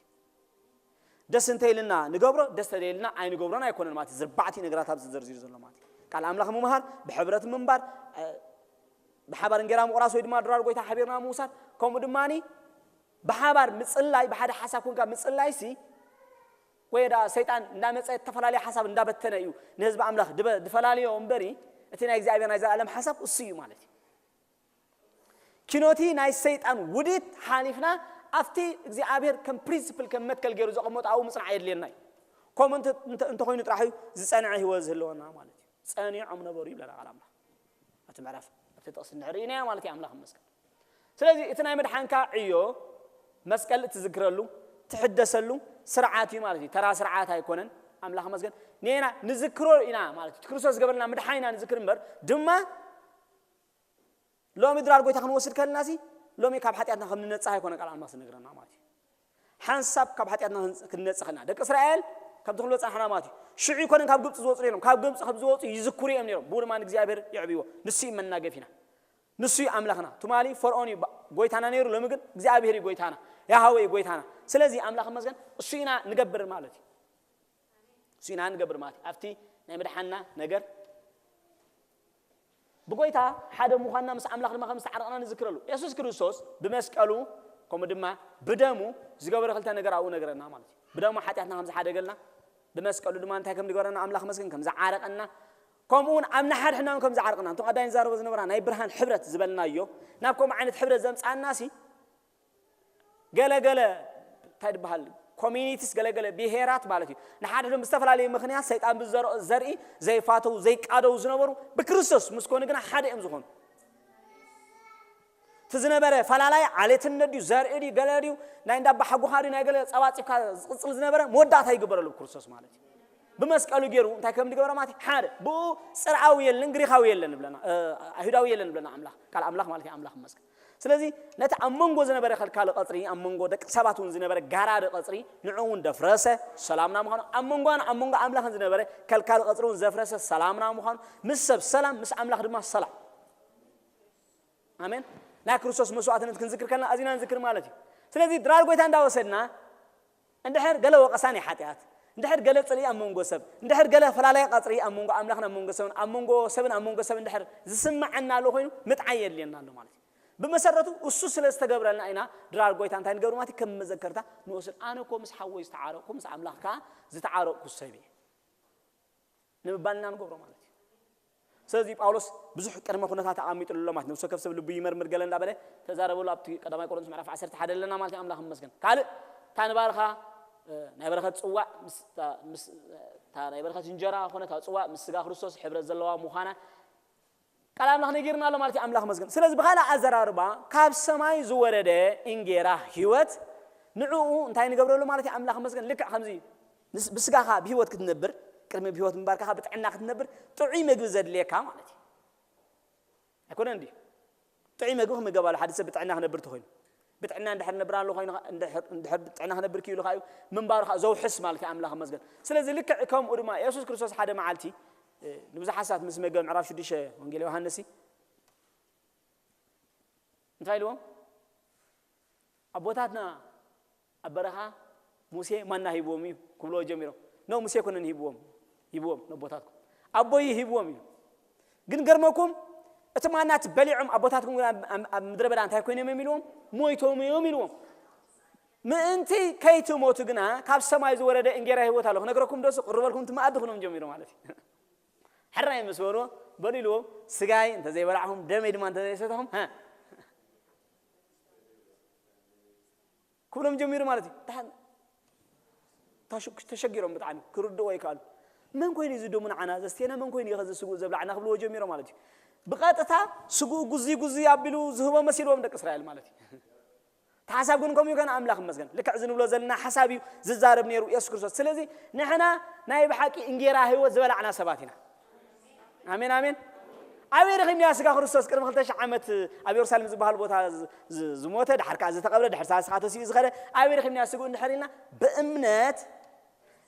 ደስ እንተይልና ንገብሮ ደስ ተደይልና ኣይንገብሮን ኣይኮነን ማለት እዩ። ዝርባዕቲ ነገራት ኣብዚ ዘርዚሩ ዘሎ ማለት እዩ። ቃል ኣምላኽ ምምሃር ብሕብረት ምንባር እ፣ ብሓባር እንጌራ ምቑራስ ወይ ድማ ድራር ጎይታ ሓቢርና ምውሳድ ከምኡ ድማ ብሓባር ምጽላይ ብሓደ ሓሳብ ኮንካ ምጽላይ ሲ ወይ ዳ ሰይጣን እንዳመፀ ዝተፈላለየ ሓሳብ እንዳበተነ እዩ ንህዝቢ ኣምላኽ ድበ- ድፈላለዮ እምበሪ እቲ ናይ እግዚኣብሔር ናይ ዘላለም ሓሳብ እሱ እዩ ማለት እዩ። ኪኖቲ ናይ ሰይጣን ውዲት ሓሊፍና ኣብቲ እግዚኣብሔር ከም ፕሪንስፕል ከም መትከል ገይሩ ዘቐመጦ ኣብኡ ምፅናዕ የድልየና እዩ። ከምኡ እንተ- እንተ- እንተኮይኑ ጥራሕ እዩ ዝፀንዐ ህይወት ዝህልወና ማለት እዩ። ጸኒዖም ነበሩ ይብለና ቃል ኣምላኽ ኣብቲ ምዕራፍ ኣብቲ ጥቕሲ እንድሕር ኢናዮ ማለት እዩ። ኣምላኽ ይመስገን። ስለዚ እቲ ናይ ምድሓንካ ዕዮ መስቀል እትዝክረሉ ትሕደሰሉ ስርዓት እዩ ማለት እዩ። ተራ ስርዓት ኣይኮነን። ኣምላኽ መስገን ኔና ንዝክሮ ኢና ማለት እዩ። እቲ ክርስቶስ ዝገበረልና ምድሓን ኢና ንዝክር እምበር ድማ ሎሚ ድራር ጎይታ ክንወስድ ከለና ሲ ሎሚ ካብ ሓጢኣትና ከም ንነጻህ ኣይኮነ ቃል ኣምላኽ ዝነግረና ማለት እዩ። ሓንሳብ ካብ ሓጢኣትና ክንነጽህ ከለና ደቂ እስራኤል ከምቲ ክንብል ጸናሕና ማለት እዩ። ሽዑ ይኮነን ካብ ግብፂ ዝወፁ ነይሮም። ካብ ግብፂ ከም ዝወፁ ይዝክሩ እዮም ነይሮም። ብኡ ድማ ንእግዚኣብሔር የዕብይዎ። ንሱ እዩ መናገፊና፣ ንሱ እዩ ኣምላኽና። ትማሊ ፈርዖን እዩ ባ- ጎይታና ነይሩ፣ ሎሚ ግን እግዚኣብሔር እዩ ጎይታና፣ ያሃወ እዩ ጎይታና። ስለዚ ኣምላኽ መስገን እሱ ኢና ንገብር ማለት እዩ። እሱ ኢና ንገብር ማለት እዩ። ኣብቲ ናይ ምድሓና ነገር ብጎይታ ሓደ ምዃንና ምስ ኣምላኽ ድማ ከም ዝተዓረቕና ንዝክረሉ። የሱስ ክርስቶስ ብመስቀሉ ከምኡ ድማ ብደሙ ዝገበረ ክልተ ነገር ኣብኡ ነገረና ማለት እዩ። ብደሙ ሓጢኣትና ከም ዝሓደገልና ብመስቀሉ ድማ እንታይ ከም ዝገበረና ኣምላኽ መስገን ከም ዝዓረቐና ከምኡ እውን ኣብ ንሓድሕናውን ከም ዝዓረቕና እንቶም ኣዳይ ንዛረቦ ዝነበራ ናይ ብርሃን ሕብረት ዝበልናዮ ናብ ከምኡ ዓይነት ሕብረት ዘምፃኣና ሲ ገለገለ እንታይ ዝበሃል ኮሚኒቲስ ገለገለ ብሄራት ማለት እዩ። ንሓድሕዶም ብዝተፈላለየ ምክንያት ሰይጣን ብዝዘርኦ ዘርኢ ዘይፋተው ዘይቃደው ዝነበሩ ብክርስቶስ ምስ ኮኑ ግና ሓደ እዮም ዝኾኑ። እቲ ዝነበረ ፈላላይ ዓሌትነት ድዩ፣ ዘርኢ ድዩ፣ ገለ ድዩ፣ ናይ እንዳባ ሓጉኻ ድዩ፣ ናይ ገለ ጸባጺብካ ዝቕጽል ዝነበረ መወዳእታ ይግበረሉ ብክርስቶስ ማለት እዩ። ብመስቀሉ ገይሩ እንታይ ከም ዝገበረ ማለት እዩ። ሓደ ብኡ ጽርኣዊ የለን፣ ግሪኻዊ የለን ብለና፣ እ፣ ኣይሁዳዊ የለን ብለና ኣምላኽ። ቃል ኣምላኽ ማለት እዩ፣ ኣምላኽ ይመስገን። ስለዚ ነቲ ኣብ መንጎ ዝነበረ ከልካሊ ቀጽሪ፣ ኣብ መንጎ ደቂ ሰባት እውን ዝነበረ ጋራዲ ቀጽሪ፣ ንዑ እውን ደፍረሰ፣ ሰላምና ምዃኑ፣ ኣብ መንጎን ኣብ መንጎ ኣምላኽን ዝነበረ ከልካሊ ቀጽሪ እውን ዘፍረሰ ሰላምና ምዃኑ፣ ምስ ሰብ ሰላም፣ ምስ ኣምላኽ ድማ ሰላም። ኣሜን። ናይ ክርስቶስ መስዋዕትነት ክንዝክር ከለና ኣዚና ንዝክር ማለት እዩ። ስለዚ ድራር ጎይታ እንዳወሰድና፣ እንድሕር ገለ ወቐሳ ናይ ሓጢኣት፣ እንድሕር ገለ ጽልኢ ኣብ መንጎ ሰብ፣ እንድሕር ገለ ፈላላይ ቀጽሪ ኣብ መንጎ ኣምላኽን ኣብ መንጎ ሰብን፣ ኣብ መንጎ ሰብን ኣብ መንጎ ሰብ እንድሕር ዝስምዓና ኣሎ ኮይኑ፣ ምጥዓይ የድልየና ኣሎ ማለት እዩ። ብመሰረቱ እሱ ስለ ዝተገብረልና ኢና ድራር ጎይታ እንታይ ንገብር ማለት እዩ? ከም መዘከርታ ንወስድ። ኣነ እኮ ምስ ሓወይ ዝተዓረቕኩ፣ ምስ ኣምላኽ ከኣ ዝተዓረቕኩ ሰብ እየ ንምባልና ንገብሮ ማለት እዩ። ስለዚ ጳውሎስ ብዙሕ ቅድመ ኩነታት ኣቐሚጥሉ ኣሎ ማለት፣ ነብሲ ወከፍ ሰብ ልቡ ይመርምር ገለ እንዳበለ ተዛረበሉ። ኣብቲ ቀዳማይ ቆሮንቶስ ምዕራፍ ዓሰርተ ሓደ ኣለና ማለት እዩ። ኣምላኽ ይመስገን። ካልእ እታ ንባልኻ፣ እ፣ ናይ በረኸት ጽዋዕ ምስ፣ እታ፣ ምስ፣ እታ ናይ በረኸት እንጀራ ኾነ እታ ጽዋዕ ምስ ስጋ ክርስቶስ ሕብረት ዘለዋ ምዃና ቃል ኣምላኽ ነጊርና ኣሎ ማለት እዩ። ኣምላኽ ይመስገን። ስለዚ ብኻልእ ኣዘራርባ ካብ ሰማይ ዝወረደ እንጌራ ህይወት ንዕኡ እንታይ ንገብረሉ ማለት እዩ? ኣምላኽ ይመስገን። ልክዕ ከምዚ ምስ-፣ ብስጋኻ ብህይወት ክትነብር፣ ቅድሚ ብህይወት ምንባርካ ብጥዕና ክትነብር ጥዑይ መግቢ ዘድልየካ ማለት እዩ። ኣይኮነን እንዲ? ጥዑይ መግቢ ክምገብ ኣሎ ሓደ ሰብ ብጥዕና ክነብር ተኾይኑ። ብጥዕና እንድሕር ነብር ኣሎ ኮይኑ፣ እንድሕር፣ እንድሕር ብጥዕና ክነብር ክኢሉ ከኣ እዩ ምንባሩ ከኣ ዘውሕስ ማለት እዩ። ኣምላኽ ይመስገን። ስለዚ ልክዕ ከምኡ ድማ የሱስ ክርስቶስ ሓደ መዓልቲ፣ እ፣ ንብዙሓት ሰባት ምስ መገብ ምዕራፍ ሽዱሽተ ወንጌል ዮሃንስ እንታይ ኢልዎም? ኣቦታትና ኣብ በረኻ ሙሴ ማና ሂብዎም እዩ ክብልዎ ጀሚሮም። ኖ፣ ሙሴ ኣይኮነን ሂብዎም፣ ሂብዎም ነቦታትኩም፣ ኣቦይ ሂብዎም እዩ። ግን ገርመኩም፣ እቲ ማና እቲ በሊዖም ኣቦታትኩም ኣብ፣ ኣብ፣ ኣብ ምድረ በዳ እንታይ ኮይኖም እዮም ኢልዎም? ሞይቶም እዮም ኢልዎም። ምእንቲ ከይትሞቱ ግና ካብ ሰማይ ዝወረደ እንጌራ ህይወት ኣሎ። ክነግረኩም ዶስ ቅርበልኩም እቲ መኣዲ ክኖም ጀሚሩ ማለት እዩ። ሕራይ ምስ በሉ፣ በሉ ኢልዎም፣ ስጋይ እንተ ዘይበላዕኹም፣ ደመይ ድማ እንተ ዘይሰተኹም፣ ሃ፣ ክብሎም ጀሚሩ ማለት እዩ። ደሓን ታሽ-፣ ተሸጊሮም ብጣዕሚ ክርድእዎ ይከኣሉ። መን ኮይኑ እዩ ዝደሙ ንዓና ዘስትየና? መን ኮይኑ እዩ ከዚ ስግኡ ዘብላዕና? ክብልዎ ጀሚሮም ማለት እዩ። ብቐጥታ ስግኡ ጉዙይ ጉዙይ ኣቢሉ ዝህቦ መሲልዎም ደቂ እስራኤል ማለት እዩ። እቲ ሓሳብ ግን ከምኡ ይኮነ፣ ኣምላኽ ይመስገን። ልክዕ እዚ ንብሎ ዘለና ሓሳብ እዩ ዝዛረብ ነይሩ የሱስ ክርስቶስ። ስለዚ ንሕና ናይ ብሓቂ እንጌራ ህይወት ዝበላዕና ሰባት ኢና። ኣሜን፣ ኣሜን። ኣበይ ረኺብናዮ ስጋ ክርስቶስ? ቅድሚ ክልተ ሺሕ ዓመት ኣብ የሩሳሌም ዝበሃል ቦታ ዝ-፣ ዝ-፣ ዝሞተ፣ ድሓር ከኣ ዝተቐብረ፣ ድሕር ሰለስተ ተሲኡ ዝኸደ፣ ኣበይ ረኺብናዮ ስግኡ እንድሕር ኢልና፣ ብእምነት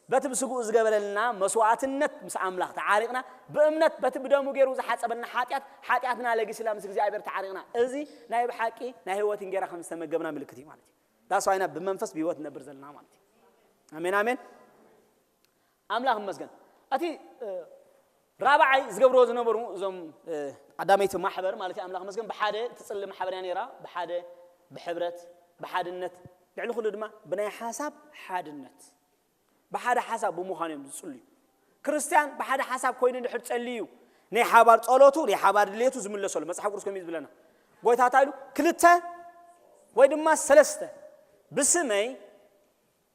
በቲ ብስግኡ ዝገበረልና መስዋዕትነት ምስ ኣምላኽ ተዓሪቕና፣ ብእምነት በቲ ብደሙ ገይሩ ዝሓጸበልና ሓጢኣት፣ ሓጢኣትና ለጊስና ምስ እግዚኣብሔር ተዓሪቕና። እዚ ናይ ብሓቂ ናይ ህይወት እንጌራ ከም ዝተመገብና ምልክት እዩ ማለት እዩ። ዳስ ዋይና ብመንፈስ ብህይወት ንነብር ዘለና ማለት እዩ። ኣሜን፣ ኣሜን። ኣምላኽ ይመስገን። እቲ፣ እ፣ ራብዓይ ዝገብርዎ ዝነበሩ እዞም፣ እ፣ ቀዳመይቲ ማሕበር ማለት እዩ፣ ኣምላኽ ይመስገን፣ ብሓደ ትጽሊ ማሕበር እያ ነይራ፣ ብሓደ፣ ብሕብረት፣ ብሓድነት፣ ልዕሊ ኩሉ ድማ ብናይ ሓሳብ ሓድነት፣ ብሓደ ሓሳብ ብምዃን እዮም ዝጽልዩ። ክርስትያን ብሓደ ሓሳብ ኮይኑ እንድሕር ጸልዩ እዩ ናይ ሓባር ጸሎቱ፣ ናይ ሓባር ድሌቱ ዝምለሰሉ። መጽሓፍ ቅዱስ ከምኡ እዩ ዝብለና። ጎይታ እንታይ ኢሉ? ክልተ ወይ ድማ ሰለስተ ብስመይ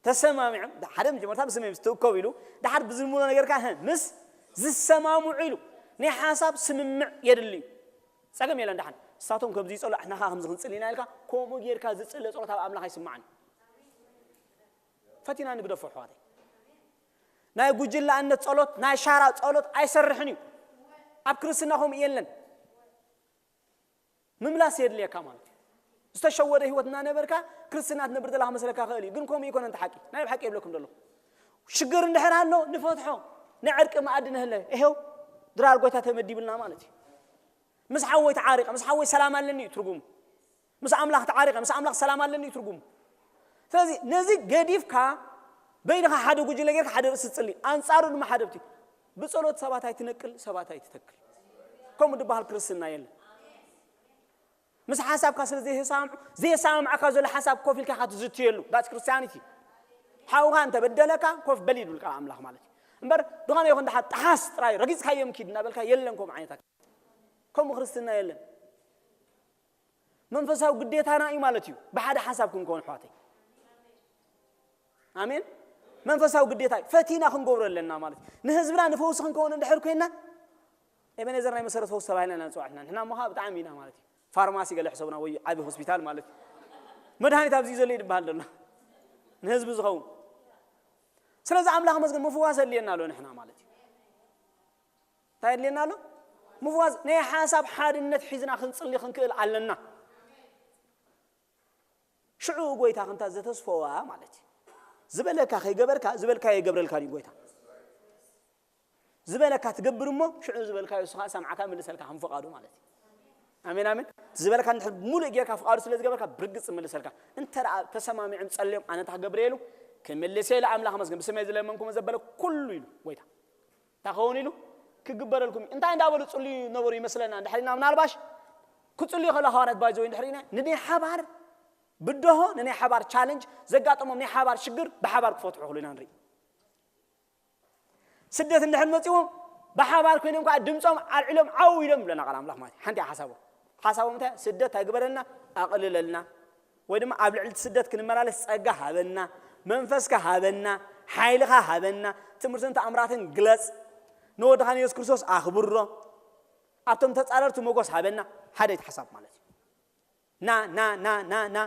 ተሰማሚዖም፣ ሓደ መጀመርታ ብስመይ ምስ ትእከቡ ኢሉ፣ ድሓር ብዝምሎ ነገርካ፣ ህ፣ ምስ ዝሰማምዑ ኢሉ። ናይ ሓሳብ ስምምዕ የድሊ እዩ። ጸገም የለን። ደሓን ንሳቶም ከምዚ ይጸሉ፣ ንሕና ኸኣ ከምዚ ክንጽሊ ኢና ኢልካ፣ ከምኡ ጌርካ ዝጽለ ጸሎት ኣብ ኣምላኽ ኣይስማዕን እዩ። ፈቲና ንግደፎ ኣሕዋተይ። ናይ ጉጅለኣነት ጸሎት፣ ናይ ሻራ ጸሎት ኣይሰርሕን እዩ። ኣብ ክርስትና ከምኡ የለን። ምምላስ የድልየካ ማለት እዩ። ዝተሸወደ ህይወት እናነበርካ ክርስትና ትነብር ዘለኻ መስለካ ክእል እዩ፣ ግን ከምኡ ይኮነ። እንተ ሓቂ ናይ ብሓቂ የብለኩም ዘለኹ። ሽግር እንድሕር ኣሎ ንፈትሖ፣ ናይ ዕርቂ መኣዲ ንህለ። ይሄው ድራር ጎይታ ተመዲብልና ማለት እዩ። ምስ ሓወይ ተዓሪቐ፣ ምስ ሓወይ ሰላም ኣለኒ እዩ ትርጉሙ። ምስ ኣምላኽ ተዓሪቐ፣ ምስ ኣምላኽ ሰላም ኣለኒ እዩ ትርጉሙ። ስለዚ ነዚ ገዲፍካ በይንኻ ሓደ ጉጅለ ጌርካ ሓደ ርእሲ ትጽሊ፣ ኣንጻሩ ድማ ሓደ ብቲ። ብጸሎት ሰባት ኣይትነቅል፣ ሰባት ኣይትተክል። ከምኡ ዝበሃል ክርስትና የለን። ምስ ሓሳብካ ስለ ዘይሰማምዑ፣ ዘየሰማምዓካ ዘሎ ሓሳብ ኮፍ ኢልካ ኢኻ ትዝትየሉ። That's Christianity። ሓውኻ እንተ በደለካ ኮፍ በል ይብል ቃል ኣምላኽ ማለት እዩ። እምበር ዝኾነ ይኹን ደሓር ጠሓስ ጥራይ ረጊጽካዮም ኪድ እናበልካ የለን ከምኡ ዓይነት ኣካ-፣ ከምኡ ክርስትና የለን። መንፈሳዊ ግዴታና እዩ ማለት እዩ። ብሓደ ሓሳብ ክንከውን ኣሕዋተይ። ኣሜን። መንፈሳዊ ግዴታ እዩ። ፈቲና ክንገብሮ ኣለና ማለት እዩ። ንህዝብና ንፈውሲ ክንከውን እንድሕር ኮይና፣ ኤቤኔዘር ናይ መሰረት ፈውሲ ተባሂልና ኢና ንጽዋዕ። ንሕና፣ ንሕና እሞ ኸኣ ብጣዕሚ ኢና ማለት እዩ። ፋርማሲ ገለ ሕሰቡና ወይ ዓቢ ሆስፒታል ማለት እዩ። መድሃኒት ኣብዚ እዩ ዘሎ ይድበሃል ዘሎ ንህዝቢ ዝኸውን። ስለዚ ኣምላኽ መስገን ምፍዋስ ኣድልየና ኣሎ ንሕና ማለት እዩ። እንታይ ኣድልየና ኣሎ? ምፍዋስ። ናይ ሓሳብ ሓድነት ሒዝና ክንጽሊ ክንክእል ኣለና። ሽዑ ጎይታ ከምታ ዘተስፈዋ ማለት እዩ። ዝበለካ ከይገበርካ ዝበልካዮ ይገብረልካ እዩ ጎይታ። ዝበለካ ትገብር እሞ ሽዑ ዝበልካዮ እሱ ከዓ ሰምዓካ ምልሰልካ ከም ፍቓዱ ማለት እዩ። ኣሜን ኣሜን። ዝበለካ እንድሕር ሙሉእ ጌርካ ፍቓዱ ስለ ዝገበርካ ብርግጽ ምልሰልካ። እንተ ደኣ ተሰማሚዖም ጸልዮም ኣነ እንታይ ክገብር እየ ኢሉ ክምልስ እየ ኢሉ ኣምላኽ መስገን ብስመይ ዝለመንኩሞ ዘበለ ኩሉ ኢሉ ጎይታ። እንታይ ክኸውን ኢሉ ክግበረልኩም እዩ። እንታይ እንዳበሉ ጽልዩ ነበሩ ይመስለና እንድሕር ኢና ምናልባሽ ክጽልዩ ከሎ ሃዋርያት ባይዘ ወይ እንድሕር ኢና ንናይ ሓባር ብድሆ ንናይ ሓባር ቻለንጅ ዘጋጠሞም ናይ ሓባር ሽግር ብሓባር ክፈትሑ ክሉ ኢና ንርኢ። ስደት እንድሕር መፂዎም ብሓባር ኮይኖም ከዓ ድምፆም ኣልዒሎም ዓው ኢሎም ይብለና ቃል ኣምላኽ ማለት እዩ። ሓንቲ እያ ሓሳቦም። ሓሳቦም እንታይ? ስደት ኣይግበረልና፣ ኣቕልለልና፣ ወይ ድማ ኣብ ልዕሊ እቲ ስደት ክንመላለስ ጸጋ ሃበና፣ መንፈስካ ሃበና፣ ሓይልኻ ሃበና፣ ትምህርትን ተኣምራትን ግለጽ፣ ንወድኻ ንየሱስ ክርስቶስ ኣኽብሮ፣ ኣብቶም ተጻረርቲ ሞገስ ሃበና። ሓደ እቲ ሓሳብ ማለት እዩ። ና ና ና ና ና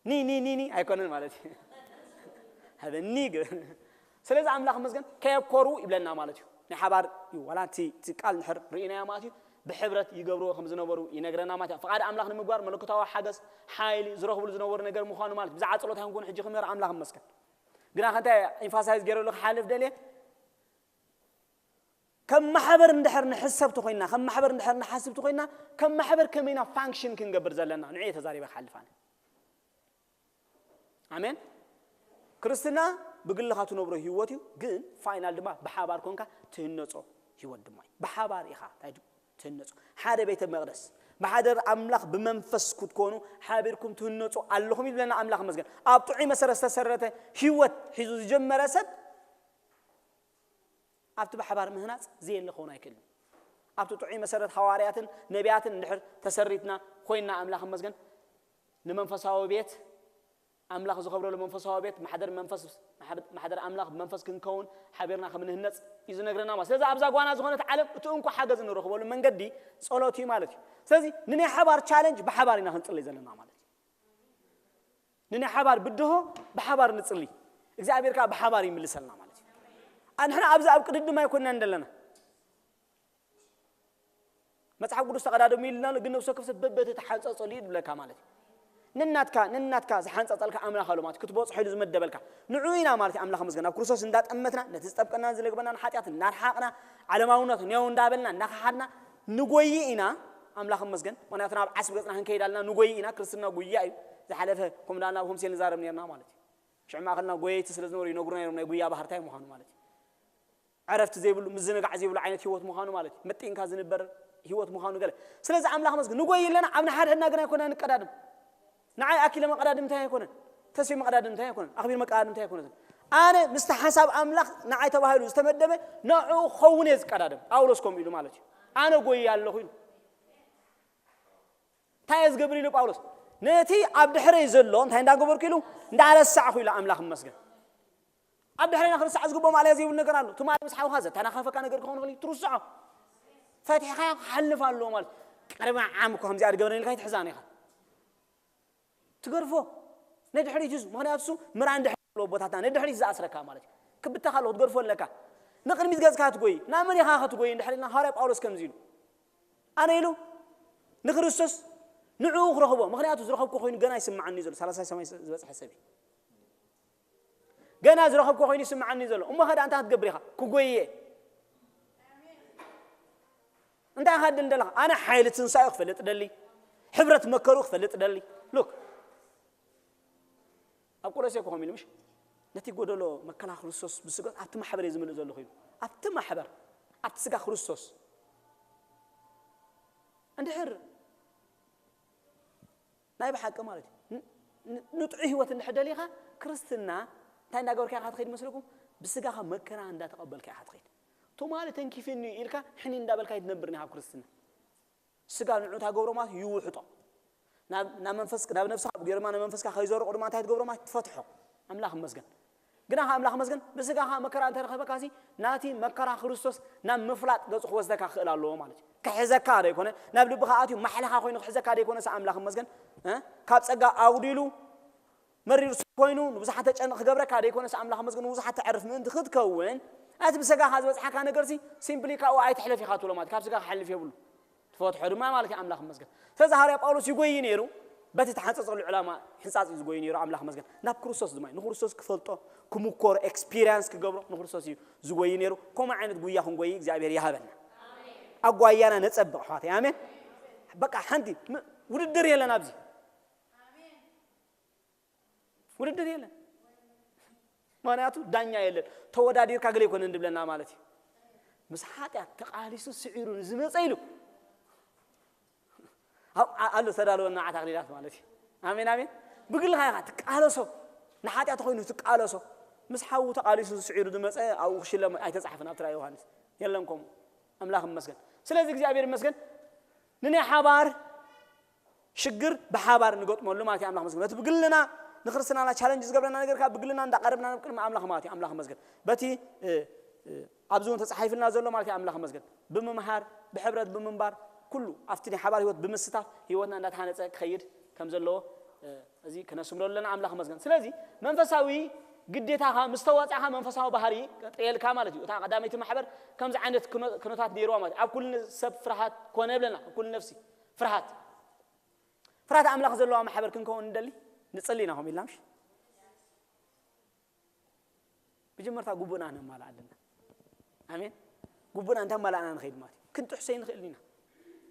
ኒ ኒ ኒ ኒ ኣይኮነን ማለት እዩ። ሃበኒ ግ- ስለዚ ኣምላኽ መስገን ከየብኮሩ ይብለና ማለት እዩ። ናይ ሓባር እዩ ዋላ እቲ እቲ ቃል ንሕር ርኢናዮ ማለት እዩ። ብሕብረት ይገብርዎ ከም ዝነበሩ ይነግረና ማለት እዩ። ፍቓድ ኣምላኽ ንምግባር መለኮታዊ ሓገዝ ሓይሊ ዝረኽብሉ ዝነበሩ ነገር ምዃኑ ማለት እዩ። ብዛዕባ ጸሎት ኣይኮንኩን ሕጂ ክምህር ኣምላኽ መስገን ግና ከንታይ ኤምፋሳይዝ ገይረሉ ክሓልፍ ደልየ ከም ማሕበር እንድሕር ንሕሰብ ተኮይና ከም ማሕበር እንድሕር ንሓስብ ተኮይና ከም ማሕበር ከመይና ፋንክሽን ክንገብር ዘለና ንዑ ተዛሪበ ክሓልፍ ኣነ። ኣሜን። ክርስትና ብግልኻ ትነብሮ ህይወት እዩ፣ ግን ፋይናል ድማ ብሓባር ኮንካ ትህነጾ ህይወት ድማ እዩ። ብሓባር ኢኻ እንታይ ትህነጾ። ሓደ ቤተ መቕደስ ብሓደር ኣምላኽ ብመንፈስ ክትኮኑ ሓቢርኩም ትህነጹ ኣለኹም ይብለና ኣምላኽ መስገን። ኣብ ጥዑይ መሰረት ዝተሰረተ ህይወት ሒዙ ዝጀመረ ሰብ ኣብቲ ብሓባር ምህናጽ ዘየለ ክኸውን ኣይክእልን። ኣብቲ ጥዑይ መሰረት ሃዋርያትን ነቢያትን እንድሕር ተሰሪትና ኮይና ኣምላኽ መስገን ንመንፈሳዊ ቤት ኣምላኽ ዝኸብረሉ መንፈሳዊ ቤት ማሕደር መንፈስ ማሕደር ኣምላኽ ብመንፈስ ክንከውን ሓቢርና ከም ንህነጽ እዩ ዝነግረና ማለት። ስለዚ ኣብዛ ጓና ዝኾነት ዓለም እቲ እንኮ ሓገዝ እንረኽበሉ መንገዲ ጸሎት እዩ ማለት እዩ። ስለዚ ንናይ ሓባር ቻለንጅ ብሓባር ኢና ክንጽልይ ዘለና ማለት እዩ። ንናይ ሓባር ብድሆ ብሓባር ንጽሊ እግዚኣብሔር ከዓ ብሓባር ይምልሰልና ማለት እዩ። ኣንሕና ኣብዚ ኣብ ቅድድም ኣይኮንናን ዘለና። መጽሓፍ ቅዱስ ተቐዳደሙ ኢልና ግን ነብሲ ወከፍ ሰብ በበቲ ተሓንጸጸሉ እዩ ዝብለካ ማለት እዩ። ነናትካ ነናትካ ዝሓንጸጸልካ ኣምላኽ ኣሎ ማለት ክትበጽሖ ኢሉ ዝመደበልካ ንዑ ኢና ማለት ኣምላኽ መስገን ኣብ ክርስቶስ እንዳጠመትና ነቲ ዝጠብቀናን ዝለግበናን ሓጢኣት እናርሓቕና ዓለማውነት ኔው እንዳበልና እናኸሓድና ንጎይ ኢና። ኣምላኽ መስገን ምክንያቱ ናብ ዓስቢ ገጽና ክንከይድ ኣለና ንጎይ ኢና። ክርስትና ጉያ እዩ። ዝሓለፈ ከምዳ ናብ ሆምሴ ንዛረብ ነርና ማለት እዩ። ሽዑ ማእኸልና ጎየይቲ ስለ ዝነበሩ ይነግሩና ነሮም ናይ ጉያ ባህርታይ ምዃኑ ማለት እዩ። ዕረፍቲ ዘይብሉ ምዝንጋዕ ዘይብሉ ዓይነት ህይወት ምዃኑ ማለት እዩ። መጢንካ ዝንበር ህይወት ምዃኑ ገለ ስለዚ ኣምላኽ መስገን ንጎይ ኣለና። ኣብ ንሓድሕድና ግን ኣይኮና ንቀዳድም። ንዓይ ኣኪለ መቀዳድምታይ ኣይኮነን። ተስፊ መቀዳድምታይ ኣይኮነን። ኣኽቢር መቀዳድምታይ ኣይኮነትን። ኣነ ምስቲ ሓሳብ ኣምላኽ ንዓይ ተባሂሉ ዝተመደበ ንዕኡ ክኸውን እየ ዝቀዳደም። ጳውሎስ ከምኡ ኢሉ ማለት እዩ። ኣነ ጎይ ኣለኹ ኢሉ። እንታይ እየ ዝገብር ኢሉ ጳውሎስ ነቲ ኣብ ድሕረይ ዘሎ እንታይ እንዳገበርኩ ኢሉ እንዳረሳዕኩ ኢሉ ኣምላኽ መስገን ኣብ ድሕረና ክርስዕ ዝግብኦ ማእለያ ዘይብሉ ነገር ኣሎ። ትማሊ ምስ ሓውኻ ዘተናኸፈካ ነገር ክኸውን ይኽእል እዩ። ትርስዖ። ፈቲሕኻዮ ክሓልፍ ኣለዎ ማለት እዩ። ቀረባ ዓም እኮ ከምዚኣ ድገብረኒ ኢልካ ኣይትሕዛን ኢኻ። ትገርፎ። ነድሕሪት እዩ። ምኽንያቱ እሱ ምራን ድሕሪ ዘለዎ ቦታትና ነድሕሪት ዝኣስረካ ማለት እዩ። ክብተኻ ኣለዎ ክትገርፎ ኣለካ። ንቕድሚት ገጽካ ክትጎይ ናብ መን ኢኻ ክትጎይ እንድሕር ኢልና ሃዋርያ ጳውሎስ ከምዚ ኢሉ ኣነ ኢሉ ንክርስቶስ ንዕኡ ክረኽቦ ምኽንያቱ ዝረኸብኩ ኮይኑ ገና ይስምዓኒ ዘሎ ሳላሳይ ሰማይ ዝበፅሐ ሰብ እዩ። ገና ዝረኸብኩ ኮይኑ ይስምዓኒ ዘሎ እሞ ኸዳ እንታይ ክትገብር ኢኻ ክጎየ እንታይ ኢኻ ድል ደለኻ ኣነ ሓይሊ ትንሳኤ ክፈልጥ ደሊ ሕብረት መከሩ ክፈልጥ ደሊ ሉክ ኣብ ቆሎሴ ኮኸም ኢሉ ምሽ ነቲ ጎደሎ መከላ ክርስቶስ ብስጋ ኣብቲ ማሕበር እየ ዝምልእ ዘለኹ ኢሉ ኣብቲ ማሕበር ኣብቲ ስጋ ክርስቶስ እንድሕር ናይ ብሓቂ ማለት እዩ ንጥዑ ህይወት እንድሕር ደሊኻ ክርስትና እንታይ እንዳገበርካ ኢኻ ትኸይድ መስለኩም ብስጋኻ መከራ እንዳተቐበልካ ኢኻ ትኸይድ ትማሊ ተንኪፍኒ ኢልካ ሕኒ እንዳበልካ ይትነብር ኒ ካብ ክርስትና ስጋ ንዑ እንታይ ገብሮ ማለት ይውሕጦ ናብ ናብ መንፈስ ናብ ነብስኻ ገርማ ንመንፈስካ ከይዘርቆ ድማ እንታይ ትገብሮ ማለት ትፈትሖ ኣምላኽ መስገን ግና ከኣ ኣምላኽ መስገን ብስጋኻ መከራ እንተረኸበካሲ ናቲ መከራ ክርስቶስ ናብ ምፍላጥ ገጹ ክወስደካ ክኽእል ኣለዎ ማለት እዩ። ክሕዘካ ደይኮነ ናብ ልብኻ ኣትዩ ማሕለኻ ኮይኑ ክሕዘካ ደይኮነስ ኣምላኽ መስገን እ? ካብ ጸጋ ኣጉዲሉ መሪር ኮይኑ ንብዙሓት ተጨንቕ ክገብረካ ደይኮነስ ኣምላኽ መስገን ንብዙሓት ተዕርፍ ምእንቲ ክትከውን እቲ ብሰጋኻ ዝበጽሓካ ነገርሲ ሲምፕሊ ካብኡ ኣይትሕለፍ ኢኻ ትብሎ ማለት ካብ ስጋ ክሓልፍ የብሉ ትፈትሖ ድማ ማለት እዩ ኣምላኽ መስገን ስለዚ ሃርያ ጳውሎስ ይጎይ ነይሩ በቲ ተሓንፀፀሉ ዕላማ ሕንፃፅ እዩ ዝጎይ ነይሩ ኣምላኽ መስገን ናብ ክርስቶስ ድማ እዩ ንክርስቶስ ክፈልጦ ክምኮሮ ኤክስፒሪንስ ክገብሮ ንክርስቶስ እዩ ዝጎይ ነይሩ ከምኡ ዓይነት ጉያ ክንጎይ እግዚኣብሔር ይሃበና ኣጓያና ነፀብቕ ኣሕዋተይ ኣሜን በቃ ሓንቲ ውድድር የለን ኣብዚ ውድድር የለን ምክንያቱ ዳኛ የለን ተወዳዲርካ ገለ ይኮነ እንድብለና ማለት እዩ ምስ ሓጢኣት ተቃሊሱ ስዒሩ ዝመፀ ኢሉ ኣሎ ዝተዳለወ ንዓት ኣክሊላት ማለት እዩ ኣሜን ኣሜን ብግልኻ ኢኻ ትቃለሶ ንሓጢኣት ኮይኑ ትቃለሶ ምስ ሓዉ ተቃሊሱ ስዒሩ ዝመፀ ኣብኡ ክሽለም ኣይተፃሕፍን ኣብቲ ራእይ ዮሃንስ የለን ከምኡ ኣምላኽ ይመስገን ስለዚ እግዚኣብሔር ይመስገን ንናይ ሓባር ሽግር ብሓባር ንገጥመሉ ማለት ኣምላኽ መስገን በቲ ብግልና ንክርስትናና ቻለንጅ ዝገብረና ነገር ካብ ብግልና እንዳቀረብና ናብ ቅድሚ ኣምላኽ ማለት ኣምላኽ መስገን በቲ ኣብዚ እውን ተፃሒፍልና ዘሎ ማለት ኣምላኽ መስገን ብምምሃር ብሕብረት ብምንባር ኩሉ ኣብቲ ናይ ሓባር ህይወት ብምስታፍ ህይወትና እንዳተሃነፀ ክኸይድ ከም ዘለዎ እዚ ክነስምረሉ ኣለና ኣምላኽ መስገን ስለዚ መንፈሳዊ ግዴታኻ ምስ ተዋፃእኻ መንፈሳዊ ባህሪ ቀጥየልካ ማለት እዩ እታ ቀዳመይቲ ማሕበር ከምዚ ዓይነት ኩነታት ነይርዋ ማለት ኣብ ኩሉ ሰብ ፍርሃት ኮነ ይብለና ኣብ ኩሉ ነፍሲ ፍርሃት ፍርሃት ኣምላኽ ዘለዋ ማሕበር ክንከውን ንደሊ ንፅሊ ኢና ከም ኢልና ምሽ መጀመርታ ጉቡእና ነማልእ ኣለና ኣሜን ጉቡእና እንተማላእና ንኸይድ ማለት እዩ ክንጥሕሰይ ንኽእል ኢና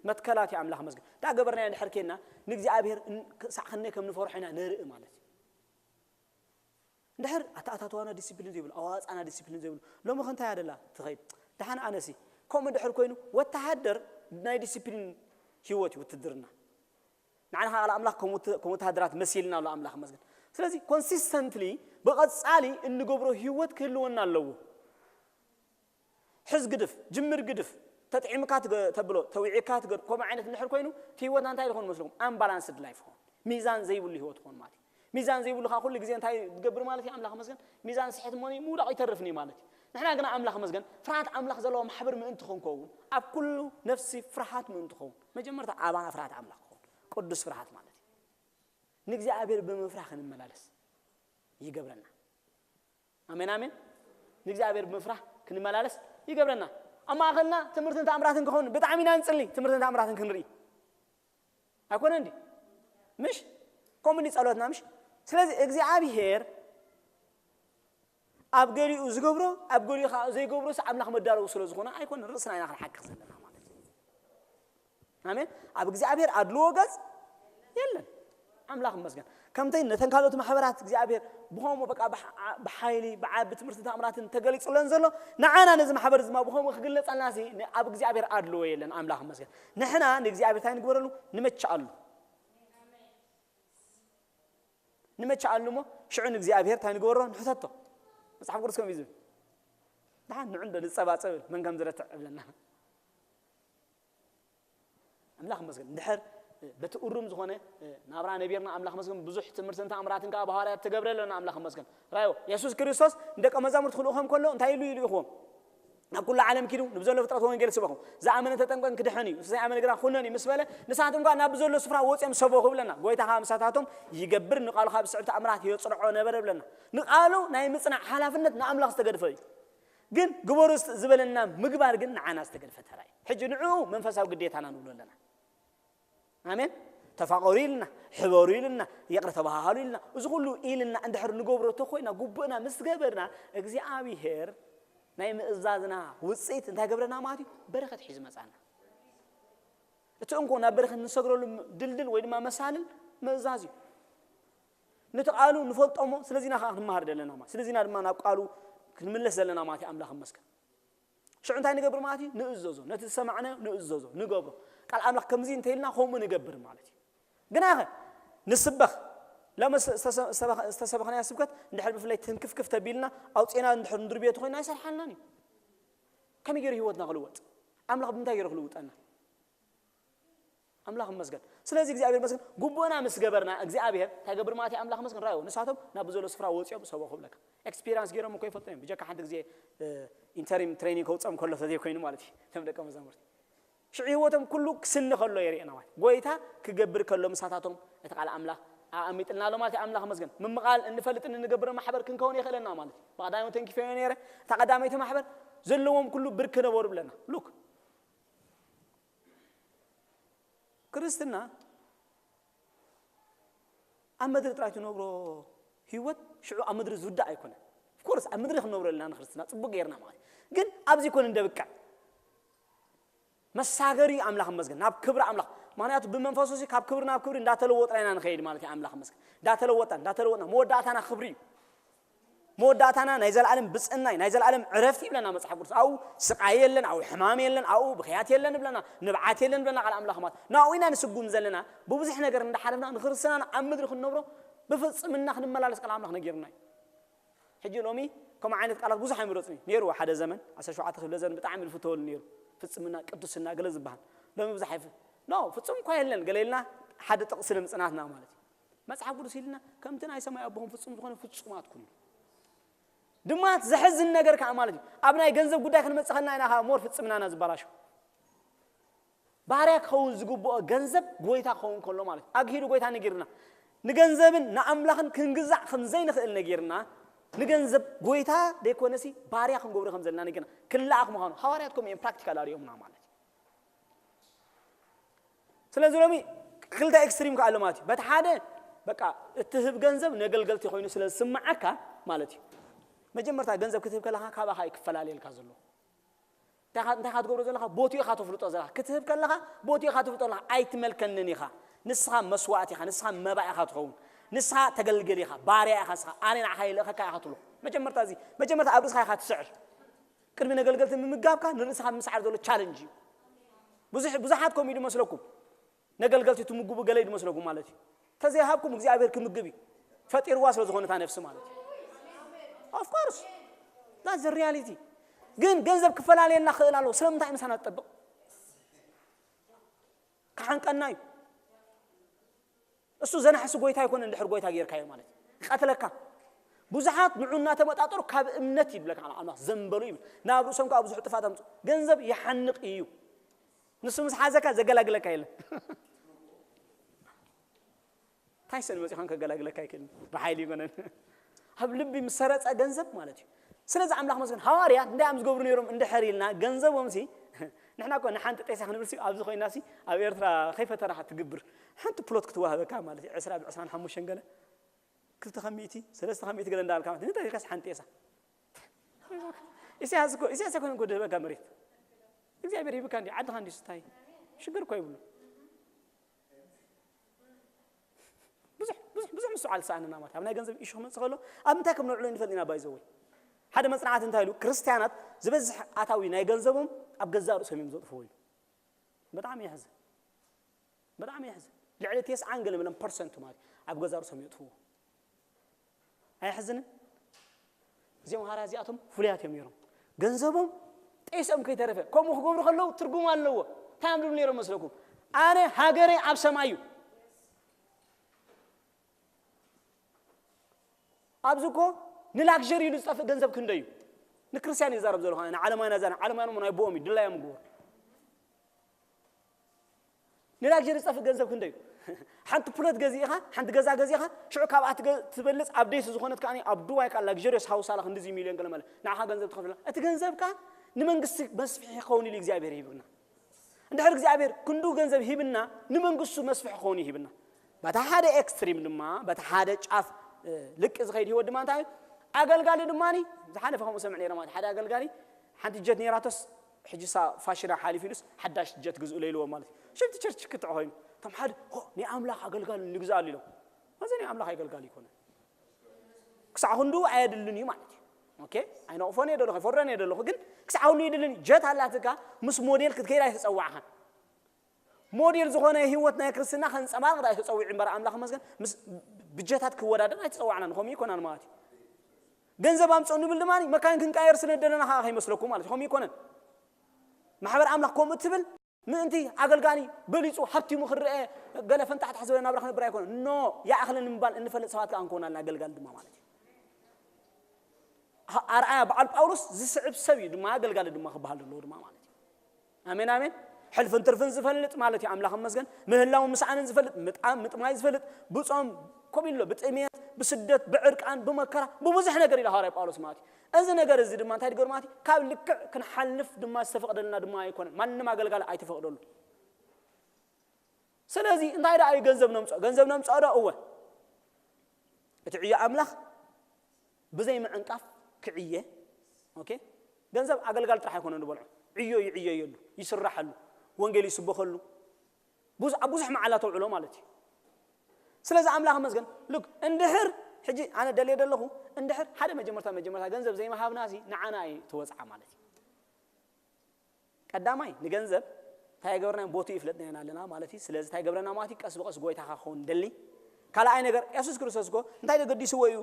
መትከላት እዩ ኣምላኽ መስገን ዳ ገበርናዮ እንድሕር ኬና ንእግዚኣብሔር ሳዕ ክንደይ ከም ንፈርሖ ኢና ንርኢ ማለት እዩ እንድሕር ኣተኣታትዋና ዲስፕሊን ዘይብሉ ኣዋፃና ዲስፕሊን ዘይብሉ ሎሚ ከንታይ ኣደላ ትኸይድ ደሓን ኣነሲ ከምኡ እንድሕር ኮይኑ ወተሃደር ናይ ዲስፕሊን ህይወት እዩ ውትድርና ንዓና ከዓ ኣምላኽ ከም ወተሃደራት መሲልና ኣሎ ኣምላኽ መስገን ስለዚ ኮንሲስተንትሊ ብቐፃሊ እንገብሮ ህይወት ክህልወና ኣለዎ ሕዝ ግድፍ ጅምር ግድፍ ተጥዒምካ ተብሎ ተዊዒካ ትገድ ከምኡ ዓይነት እንድሕር ኮይኑ እቲ ህይወትና እንታይ ዝኾን መስለኩም ኣምባላንስድ ላይፍ ኾን ሚዛን ዘይብሉ ህይወት ኾን ማለት እዩ ሚዛን ዘይብሉ ከዓ ኩሉ ግዜ እንታይ ትገብር ማለት እዩ ኣምላኽ መስገን ሚዛን ስሕት ሞ ምውዳቕ ይተርፍኒ ማለት እዩ ንሕና ግና ኣምላኽ መስገን ፍርሃት ኣምላኽ ዘለዎ ማሕበር ምእንቲ ክንከውን ኣብ ኩሉ ነፍሲ ፍርሃት ምእንቲ ኸውን መጀመርታ ኣባና ፍርሃት ኣምላኽ ክኸውን ቅዱስ ፍርሃት ማለት እዩ ንእግዚኣብሔር ብምፍራህ ክንመላለስ ይገብረና ኣሜን ኣሜን ንእግዚኣብሔር ብምፍራህ ክንመላለስ ይገብረና ኣብ ማእኸልና ትምህርትን ተኣምራትን ክኸውን ብጣዕሚ ኢና ንፅሊ ትምህርትን ተኣምራትን ክንርኢ ኣይኮነ እንዲ ምሽ ከምኡ እንዲ ጸሎትና ምሽ ስለዚ እግዚኣብሔር ኣብ ገሊኡ ዝገብሮ ኣብ ገሊኡ ከዓ ዘይገብሮስ ኣምላኽ መዳለዊ ስለ ዝኾነ ኣይኮነ ርእስና ኢና ክንሓክኽ ዘለና ማለት እዩ ኣሜን ኣብ እግዚኣብሔር ኣድልዎ ገጽ የለን ኣምላኽ መስገን ከምተይ ነተን ካልኦት ማሕበራት እግዚኣብሔር ብኸምኡ በቃ ብሓይሊ ብዓቢ ትምህርቲ ተኣምራትን ተገሊጹለን ዘሎ ንዓና ነዚ ማሕበር ድማ ብኸምኡ ክግለጸልና ኣብ እግዚኣብሔር ኣድልዎ የለን ኣምላኽ መስገን ንሕና ንእግዚኣብሔር እንታይ ንግበረሉ ንመችኣሉ ንመችኣሉ እሞ ሽዑ ንእግዚኣብሔር እንታይ ንግበሮ ንሕተቶ መፅሓፍ ቅዱስ ከምኡ ዝብል ድሓን ንዑ እንዶ ንፀባፀብል መን ከም ዝረትዕ እብለና ኣምላኽ መስገን እንድሕር በቲ እሩም ዝኾነ ናብራ ነቢርና ኣምላኽ መስገን ብዙሕ ትምህርትን ተኣምራትን ከዓ ብሃዋርያት ተገብረ ኣለና ኣምላኽ መስገን ራዮ የሱስ ክርስቶስ ንደቀ መዛሙርቲ ክልእኾም ከሎ እንታይ ኢሉ ይልእኽዎም ናብ ኩሉ ዓለም ኪዱ ንብዘሎ ፍጥረት ወንጌል ስበኹ ዝኣመነ ተጠምቀን ክድሐን እዩ ዘይኣመነ ግና ኩነን እዩ ምስ በለ ንሳቶም ከዓ ናብ ብዘሎ ስፍራ ወፅኦም ሰበኹ ብለና ጎይታ ከዓ ምሳታቶም ይገብር ንቃሉ ካብ ስዕብ ተኣምራት የፅንዖ ነበረ ብለና ንቃሉ ናይ ምፅናዕ ሓላፍነት ንኣምላኽ ዝተገድፈ እዩ ግን ግበሩ ዝበለና ምግባር ግን ንዓና ዝተገድፈ ተራ እዩ ሕጂ ንዕኡ መንፈሳዊ ግዴታና ንብሎ ኣለና ኣሜን ተፋቀሩ ኢልና ሕበሩ ኢልና ይቅረ ተባሃሃሉ ኢልና እዚ ኩሉ ኢልና እንድሕር ንገብሮ ተኮይና ጉቡእና ምስ ገበርና እግዚኣብሄር ናይ ምእዛዝና ውፅኢት እንታይ ገብረና ማለት እዩ በረከት ሒዙ መፃና እቲ እንኮ ናብ በረከት ንሰግረሉ ድልድል ወይ ድማ መሳልል ምእዛዝ እዩ ነቲ ቃሉ ንፈልጦሞ ስለዚና ከዓ ክንመሃር ዘለና ማለት ስለዚና ድማ ናብ ቃሉ ክንምለስ ዘለና ማለት ኣምላኽ መስገን ሽዑ እንታይ ንገብር ማለት እዩ ንእዘዞ ነቲ ዝሰማዕናዮ ንእዘዞ ንገብሮ ቃል ኣምላኽ ከምዚ እንተኢልና ከምኡ ንገብር ማለት እዩ ግና ኸ ንስበኽ ሎም ዝተሰበኽናዮ ስብከት እንድሕር ብፍላይ ትንክፍክፍ ተቢልና ኣውፅና እንድሕር ንድርብዮ ተኮይና ኣይሰርሓልናን እዩ ከመይ ገይሩ ህይወትና ክልወጥ ኣምላኽ ብምንታይ ገይሩ ክልውጠና ኣምላኽ ይመስገን። ስለዚ እግዚኣብሔር ይመስገን፣ ግቡእና ምስ ገበርና እግዚኣብሔር እንታይ ገብር ማለት እዩ? ኣምላኽ ይመስገን። ራዮ ንሳቶም ናብ ዘሎ ስፍራ ወፂኦም ሰበኹ ብለካ። ኤክስፒሪንስ ገይሮም እኮ ይፈልጡ እዮም። ብጀካ ሓንቲ ግዜ ኢንተሪም ትሬኒንግ ከውፅኦም ከሎ ተዘይኮይኑ ማለት እዩ። እቶም ደቀ መዛሙርቲ ሽዑ ህይወቶም ኩሉ ክስኒ ከሎ የርእየና ማለት እዩ። ጎይታ ክገብር ከሎ ምሳታቶም እቲ ቃል ኣምላኽ ኣቐሚጥልና ኣሎ ማለት እዩ። ኣምላኽ ይመስገን። ምምቓል እንፈልጥን እንገብር ማሕበር ክንከውን የኽእለና ማለት እዩ። ብቐዳሚ ተንኪፈዮ ነይረ። እታ ቀዳመይቲ ማሕበር ዘለዎም ኩሉ ብርክ ነበሩ ብለና። ሉክ ክርስትና ኣብ ምድሪ ጥራይ ትነብሮ ህይወት ሽዑ ኣብ ምድሪ ዝውዳእ ኣይኮነ። ኦፍኮርስ ኣብ ምድሪ ክንነብሮ ኣለና ንክርስትና ጽቡቅ ጌርና ማለት እዩ። ግን ኣብዚ ይኮነ እንደብቅዕ መሳገሪ ኣምላኽ መስገን ናብ ክብሪ ኣምላኽ። ምክንያቱ ብመንፈሱ ሲ ካብ ክብሪ ናብ ክብሪ እንዳተለወጥና ኢና ንኸይድ ማለት እዩ። ኣምላኽ መስገን እንዳተለወጥና እንዳተለወጥና መወዳእታና ክብሪ እዩ። መወዳእታና ናይ ዘለኣለም ብፅዕና እዩ፣ ናይ ዘለኣለም ዕረፍቲ ይብለና መፅሓፍ ቅዱስ። ኣብኡ ስቃይ የለን፣ ኣብኡ ሕማም የለን፣ ኣብኡ ብኽያት የለን ይብለና፣ ንብዓት የለን ይብለና ቃል ኣምላኽ ማለት። ናብኡ ኢና ንስጉም ዘለና። ብብዙሕ ነገር እንዳሓለፍና ንክርስትናና ኣብ ምድሪ ክንነብሮ ብፍፅምና ክንመላለስ ቃል ኣምላኽ ነጊርና እዩ። ሕጂ ሎሚ ከምኡ ዓይነት ቃላት ብዙሕ ኣይምረፅን እዩ ነይሩ። ሓደ ዘመን ዓሰርተ ሸውዓተ ክፍለ ዘመን ብጣዕሚ ዝፍተወሉ ነይሩ፣ ፍፅምና፣ ቅዱስና ገለ ዝበሃል። ሎሚ ብዙሕ ኣይፍ ኖ ፍፁም እኳ የለን ገለ ኢልና ሓደ ጥቕሲ ንምፅናትና ማለት እዩ። መጽሓፍ ቅዱስ ኢልና ከምቲ ናይ ሰማይ ኣቦኹም ፍጹም ዝኾነ ፍጹማት ኩኑ። ድማ ዘሕዝን ነገር ከዓ ማለት እዩ ኣብ ናይ ገንዘብ ጉዳይ ክንመጽእ ከለና ኢና ከዓ ሞር ፍጽምናና ዝበላሾ። ባርያ ክኸውን ዝግብኦ ገንዘብ ጎይታ ክኸውን ከሎ ማለት እዩ። ኣግሂዱ ጎይታ ነጊርና ንገንዘብን ንኣምላኽን ክንግዛዕ ከም ዘይንኽእል ነጊርና ንገንዘብ ጎይታ ደይኮነሲ ባርያ ክንገብሮ ከም ዘለና ነጊርና ክለኣኽ ምዃኑ ሃዋርያት ከምኡ እዮም ፕራክቲካል ኣርእዮምና ማለት እዩ። ስለዚ ሎሚ ክልተ ኤክስትሪም ከኣ ኣሎ ማለት እዩ። በቲ ሓደ በቃ እትህብ ገንዘብ ነገልገልቲ ኮይኑ ስለ ዝስምዓካ ማለት እዩ። መጀመርታ ገንዘብ ክትህብ ከለኻ ካባኻ እዩ ክፈላለየልካ ዘሎ። እንታይ ኢኻ እንታይ ኢኻ ትገብሮ ዘለኻ ቦቲ ኢኻ ተፍልጦ ዘለኻ ክትህብ ከለኻ ቦቲ ኢኻ ተፍልጦ ኣለኻ ኣይትመልከንን ኢኻ። ንስኻ መስዋእቲ ኢኻ፣ ንስኻ መባእ ኢኻ ትኸውን፣ ንስኻ ተገልገል ኢኻ፣ ባርያ ኢኻ፣ ንስኻ ኣነ ንዓኻ ይልእኸካ ኢኻ ትብሎ። መጀመርታ እዚ መጀመርታ ኣብ ርእስኻ ኢኻ ትስዕር። ቅድሚ ነገልገልቲ ምምጋብካ ንርእስኻ ምስዓር ዘሎ ቻለንጅ እዩ። ብዙሕ ብዙሓት ከምኡ እዩ ዝመስለኩም። ነገልገልቲ ትምግቡ ገለ እዩ ዝመስለኩም ማለት እዩ። ተዘይሃብኩም እግዚኣብሔር ክምግብ እዩ። ፈጢርዋ ስለ ዝኾነ እታ ነፍሲ ማለት እዩ። Of course that's the reality። ግን ገንዘብ ክፈላለየልና ክእል ኣለዎ። ስለምንታይ ምሳና ትጠብቕ? ክሓንቀና እዩ። እሱ ዘናሕሲ ጎይታ ይኮነ እንድሕር ጎይታ ጌርካዮ ማለት እዩ። ይቐትለካ። ብዙሓት ንዑ እናተመጣጠሩ ካብ እምነት ይብለካ ኣምላኽ ዘንበሉ ይብል። ናብ ርእሶም ከዓ ብዙሕ ጥፋት ኣምፁ። ገንዘብ ይሓንቕ እዩ። ንሱ ምስ ሓዘካ ዘገላግለካ የለን። እንታይ ሰን መፂኻን ከገላግለካ ኣይክእልን ብሓይሊ ይኮነን። ኣብ ልቢ ምስ ሰረፀ ገንዘብ ማለት እዩ። ስለዚ ኣምላኽ መስገን ሃዋርያት እንታይ እዮም ዝገብሩ ነይሮም እንድሕር ኢልና ገንዘቦም ሲ ንሕና እኮ ንሓንቲ ጤሳ ክንብል ሲ ኣብዚ ኮይና ሲ ኣብ ኤርትራ ከይፈተናኻ ትግብር ሓንቲ ፕሎት ክትዋህበካ ማለት እዩ ዕስራ ብዕስራን ሓሙሽተን ገለ ክልተ ከሚእቲ ሰለስተ ከሚእቲ ገለ እንዳበልካ ማለት እንታይ ኢልካስ ሓንቲ ጤሳ ኢሳያስ እኮ ኢሳያስ ኣይኮነን እኮ ድህበካ መሬት እግዚኣብሔር ሂብካ እንዲ ዓድኻ እንዲ ስታይ ሽግር እኮ ይብሉ ብዙሕ ብዙሕ ብዙሕ ምስትውዓል ዝሰኣነና ማለት ኣብ ናይ ገንዘብ ኢሹ ክመፅእ ከሎ ኣብ ምንታይ ከም ነውዕሎ ንፈልጥ ኢና ባይዘወይ ሓደ መፅናዕቲ እንታይ ኢሉ ክርስትያናት ዝበዝሕ ኣታዊ ናይ ገንዘቦም ኣብ ገዛእ ርእሶም እዮም ዘጥፍዎ ኢሉ በጣዕሚ የሕዝን በጣዕሚ የሕዝን ልዕሊ ቴስዓን ገለ ምለን ፐርሰንት ማለት ኣብ ገዛእ ርእሶም የጥፍዎ ኣየሕዝንን እዚኦም ሃራ እዚኣቶም ፍሉያት እዮም ነይሮም ገንዘቦም ጤሶም ከይተረፈ ከምኡ ክገብሩ ከለዉ ትርጉም ኣለዎ እንታይ እዮም ዝብሉ ነይሮም መስለኩም ኣነ ሃገረይ ኣብ ሰማይ እዩ ኣብዚ እኮ ንላግሪ ኢሉ ዝጠፍእ ገንዘብ ክንደይ እዩ ንክርስትያን ይዛረብ ዘለኹ ንዓለማውያን ዛ ዓለማውያን ናይ ብኦም እዩ ድላዮም ግበር ንላግሪ ዝጠፍእ ገንዘብ ክንደይ እዩ ሓንቲ ፕሎት ገዚእኻ ሓንቲ ገዛ ገዚእኻ ሽዑ ካብኣ ትበልፅ ኣብ ደይሲ ዝኾነት ከዓ ኣብ ዱባይ ከዓ ላግሪስ ሃውስ ኣላ ክንድዚ ሚልዮን ገለ መለ ንዓኻ ገንዘብ ትኸፍላ እቲ ገንዘብ ከዓ ንመንግስቲ መስፍሒ ክኸውን ኢሉ እግዚኣብሔር ይህብና እንድሕር እግዚኣብሔር ክንዱ ገንዘብ ሂብና ንመንግስቱ መስፍሒ ክኸውን ይህብና በታ ሓደ ኤክስትሪም ድማ በታ ሓደ ጫፍ ልቂ ዝኸይድ ህይወት ድማ እንታይ ኣገልጋሊ ድማ ዝሓለፈ ከምኡ ሰምዕ ነይረ ማለት ሓደ ኣገልጋሊ ሓንቲ ጀት ነይራቶስ ሕጂ ሳ ፋሽና ሓሊፍ ኢሉስ ሓዳሽ ጀት ግዝኡ ለይልዎ ማለት እዩ ሽፍቲ ቸርች ክትዕ ኮይኑ እቶም ሓደ ናይ ኣምላኽ ኣገልጋሊ ንግዝኣሉ ኢሎም እዚ ናይ ኣምላኽ ኣገልጋሊ ይኮነ ክሳዕ ክንዱ ኣየድልን እዩ ማለት እዩ ኦኬ ኣይነቕፎን እየ ደለኹ ኣይፈርዶን እየ ደለኹ ግን ክሳዕ ክንዱ የድልን ጀት ኣላትካ ምስ ሞዴል ክትከይድ ኣይተፀዋዕኻን ሞዴል ዝኾነ ህይወት ናይ ክርስትና ከንፀባርቕ ዳ ተፀዊዑ እምበር ኣምላኽ መስገን ምስ ብጀታት ክወዳደር ኣይተፀዋዕናን ከምኡ ይኮናን ማለት እዩ ገንዘብ ኣምፅኦ ንብል ድማ መካይን ክንቀየር ስለ ደለና ከዓ ከይመስለኩም ማለት እዩ ከምኡ ይኮነን ማሕበር ኣምላኽ ከምኡ ትብል ምእንቲ ኣገልጋሊ በሊጹ ሃብቲሙ ክረአ፣ ገለ ፈንጣሕታሕ ዝበለ ናብራ ክነብር ኣይኮነን። ኖ፣ ይኣኽለኒ ምባል እንፈልጥ ሰባት ከኣ ንኮን ኣለና፣ ኣገልጋሊ ድማ ማለት እዩ። ኣ-፣ ኣርኣያ በዓል ጳውሎስ ዝስዕብ ሰብ እዩ ድማ ኣገልጋሊ ድማ ክበሃል ዘለዎ ድማ ማለት እዩ። ኣሜን፣ ኣሜን። ሕልፍን ትርፍን ዝፈልጥ ማለት እዩ፣ ኣምላኽ ይመስገን። ምህላው ምስኣንን ዝፈልጥ፣ ምጥዓም ምጥማይ ዝፈልጥ፣ ብጾም ኮቢሎ፣ ብጥሜት፣ ብስደት፣ ብዕርቃን፣ ብመከራ፣ ብብዙሕ ነገር ኢሉ ሃዋርያ ጳውሎስ ማለት እዩ። እዚ ነገር እዚ ድማ እንታይ ድገር ማለት እዩ? ካብ ልክዕ ክንሓልፍ ድማ ዝተፈቕደልና ድማ ኣይኮነን። ማንም ኣገልጋሊ ኣይተፈቕደሉ። ስለዚ እንታይ ደኣ እዩ ገንዘብ ነምጽኦ? ገንዘብ ነምጽኦ ዶ? እወ። እቲ ዕዮ ኣምላኽ ብዘይ ምዕንቃፍ ክዕየ። ኦኬ? ገንዘብ ኣገልጋሊ ጥራሕ ኣይኮነን ዝበልዖ። ዕዮ ይዕየየሉ፣ ይስራሐሉ፣ ወንጌል ይስበኸሉ። ብዙ-፣ ኣብ ብዙሕ መዓላ ተውዕሎ ማለት እዩ። ስለዚ ኣምላኽ መስገን። ሉክ፣ እንድሕር፣ ሕጂ ኣነ ደልየ ደለኹ፣ እንድሕር ሓደ መጀመርታ፣ መጀመርታ ገንዘብ ዘይምሃብና ሲ ንዓና እዩ ትወጽዓ ማለት እዩ። ቀዳማይ ንገንዘብ እንታይ ገበርና ቦቱ ይፍለጥና ኣለና ማለት እዩ። ስለዚ እንታይ ገብረና ማለት እዩ? ቀስ ብቐስ ጎይታኻ ክኸውን ደሊ። ካልኣይ ነገር የሱስ ክርስቶስ እኮ እንታይ ደገዲስዎ እዩ?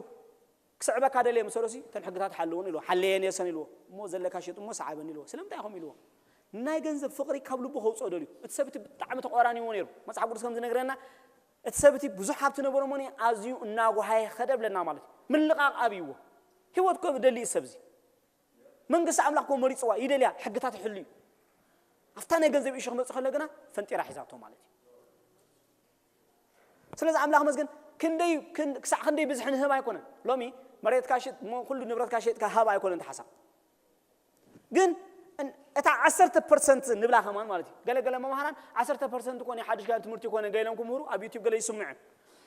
ክስዕበካ ደልየ ምሰሎሲ እተን ሕግታት ሓለውን ኢልዎ፣ ሓለየን የሰን ኢልዎ። እሞ ዘለካ ሽጥ እሞ ሰዓበን ኢልዎ። ስለምንታይ ኢኹም ኢልዎ? ናይ ገንዘብ ፍቕሪ ካብ ልቡ ከውፅኦ ደልዩ። እቲ ሰብ እቲ ብጣዕሚ ተቆራኒዎ ነይሩ። መጽሓፍ ቅዱስ ከም ዝነግረና እቲ ሰብ እቲ ብዙሕ ሃብቲ ነበሮ እሞ ኣዝዩ እናጓሃየ ኸደ ብለና ማለት እዩ። ምልቓቕ ኣብይዎ። ህይወት እኮ ደሊ እዩ ሰብ እዚ። መንግስቲ ኣምላኽ እኮ መሪፅዋ ይደልያ፣ ሕግታት ይሕሉ እዩ። ኣብታ ናይ ገንዘብ ኢሹ ክመፅእ ከሎ ግና ፈንጢራ ሒዛቶ ማለት እዩ። ስለዚ ኣምላኽ መስገን ክንደይ ክን- ክሳዕ ክንደይ ብዝሒ ንህብ ኣይኮነን። ሎሚ መሬትካ ሽጥ እሞ ኩሉ ንብረትካ ሸጥካ ሃብ ኣይኮነን ተሓሳብ። ግን እን- እታ ዓሰርተ ፐርሰንት ንብላ ከማን ማለት እዩ። ገለገለ መምሃራን ዓሰርተ ፐርሰንት ኮነ ሓድሽ ጋን ትምህርቲ ኮነ ገይሎም ክምህሩ ኣብ ዩቲብ ገለ ይስምዑ።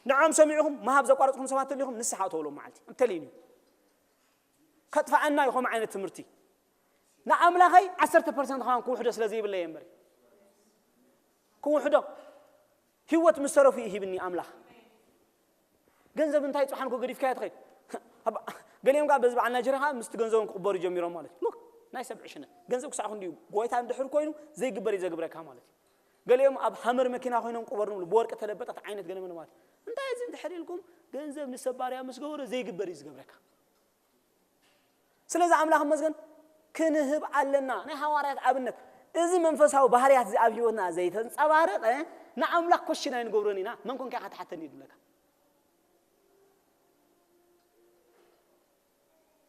ንዖም ሰሚዕኹም መሃብ ዘቋረፅኩም ሰባት ተሊኹም ንስሓ እተውሎም መዓልቲ እንተልዩን እዩ። ከጥፍኣና እዩ ከምኡ ዓይነት ትምህርቲ። ንኣምላኸይ ዓሰርተ ፐርሰንት ከማን ክውሕዶ ስለ ዘይብለየ እምበር ክውሕዶ ህይወት ምስ ተረፉ እዩ ሂብኒ ኣምላኽ። ገንዘብ እንታይ ጽሓን ክገዲፍካዮ ትኸይድ። ገሊኦም ጋር በዚ በዓል ናይጀርያ ከዓ ምስቲ ገንዘቦም ክቕበሩ ጀሚሮም ማለት እዩ። ሉክ ናይ ሰብ ዕሽነት ገንዘብ ክሳዕ ክንዲ እዩ። ጎይታ እንድሕር ኮይኑ ዘይግበር እዩ ዘግብረካ ማለት እዩ። ገሊኦም ኣብ ሃመር መኪና ኮይኖም ቅበር ንብሉ ብወርቂ ተለበጠት ዓይነት ገለመለ ማለት እዩ። እንታይ እዚ እንድሕር ኢልኩም ገንዘብ ንሰብ ባርያ ምስ ገበሮ ዘይግበር እዩ ዝገብረካ። ስለዚ ኣምላኽ መስገን ክንህብ ኣለና። ናይ ሃዋርያት ኣብነት እዚ መንፈሳዊ ባህርያት እዚ ኣብ ህይወትና ዘይተንጸባረቐ ንኣምላኽ ኮሽን ኣይንገብሮን ኢና። መን ኮንካ ኢኻ ትሓተኒ እዩ ዝብለካ።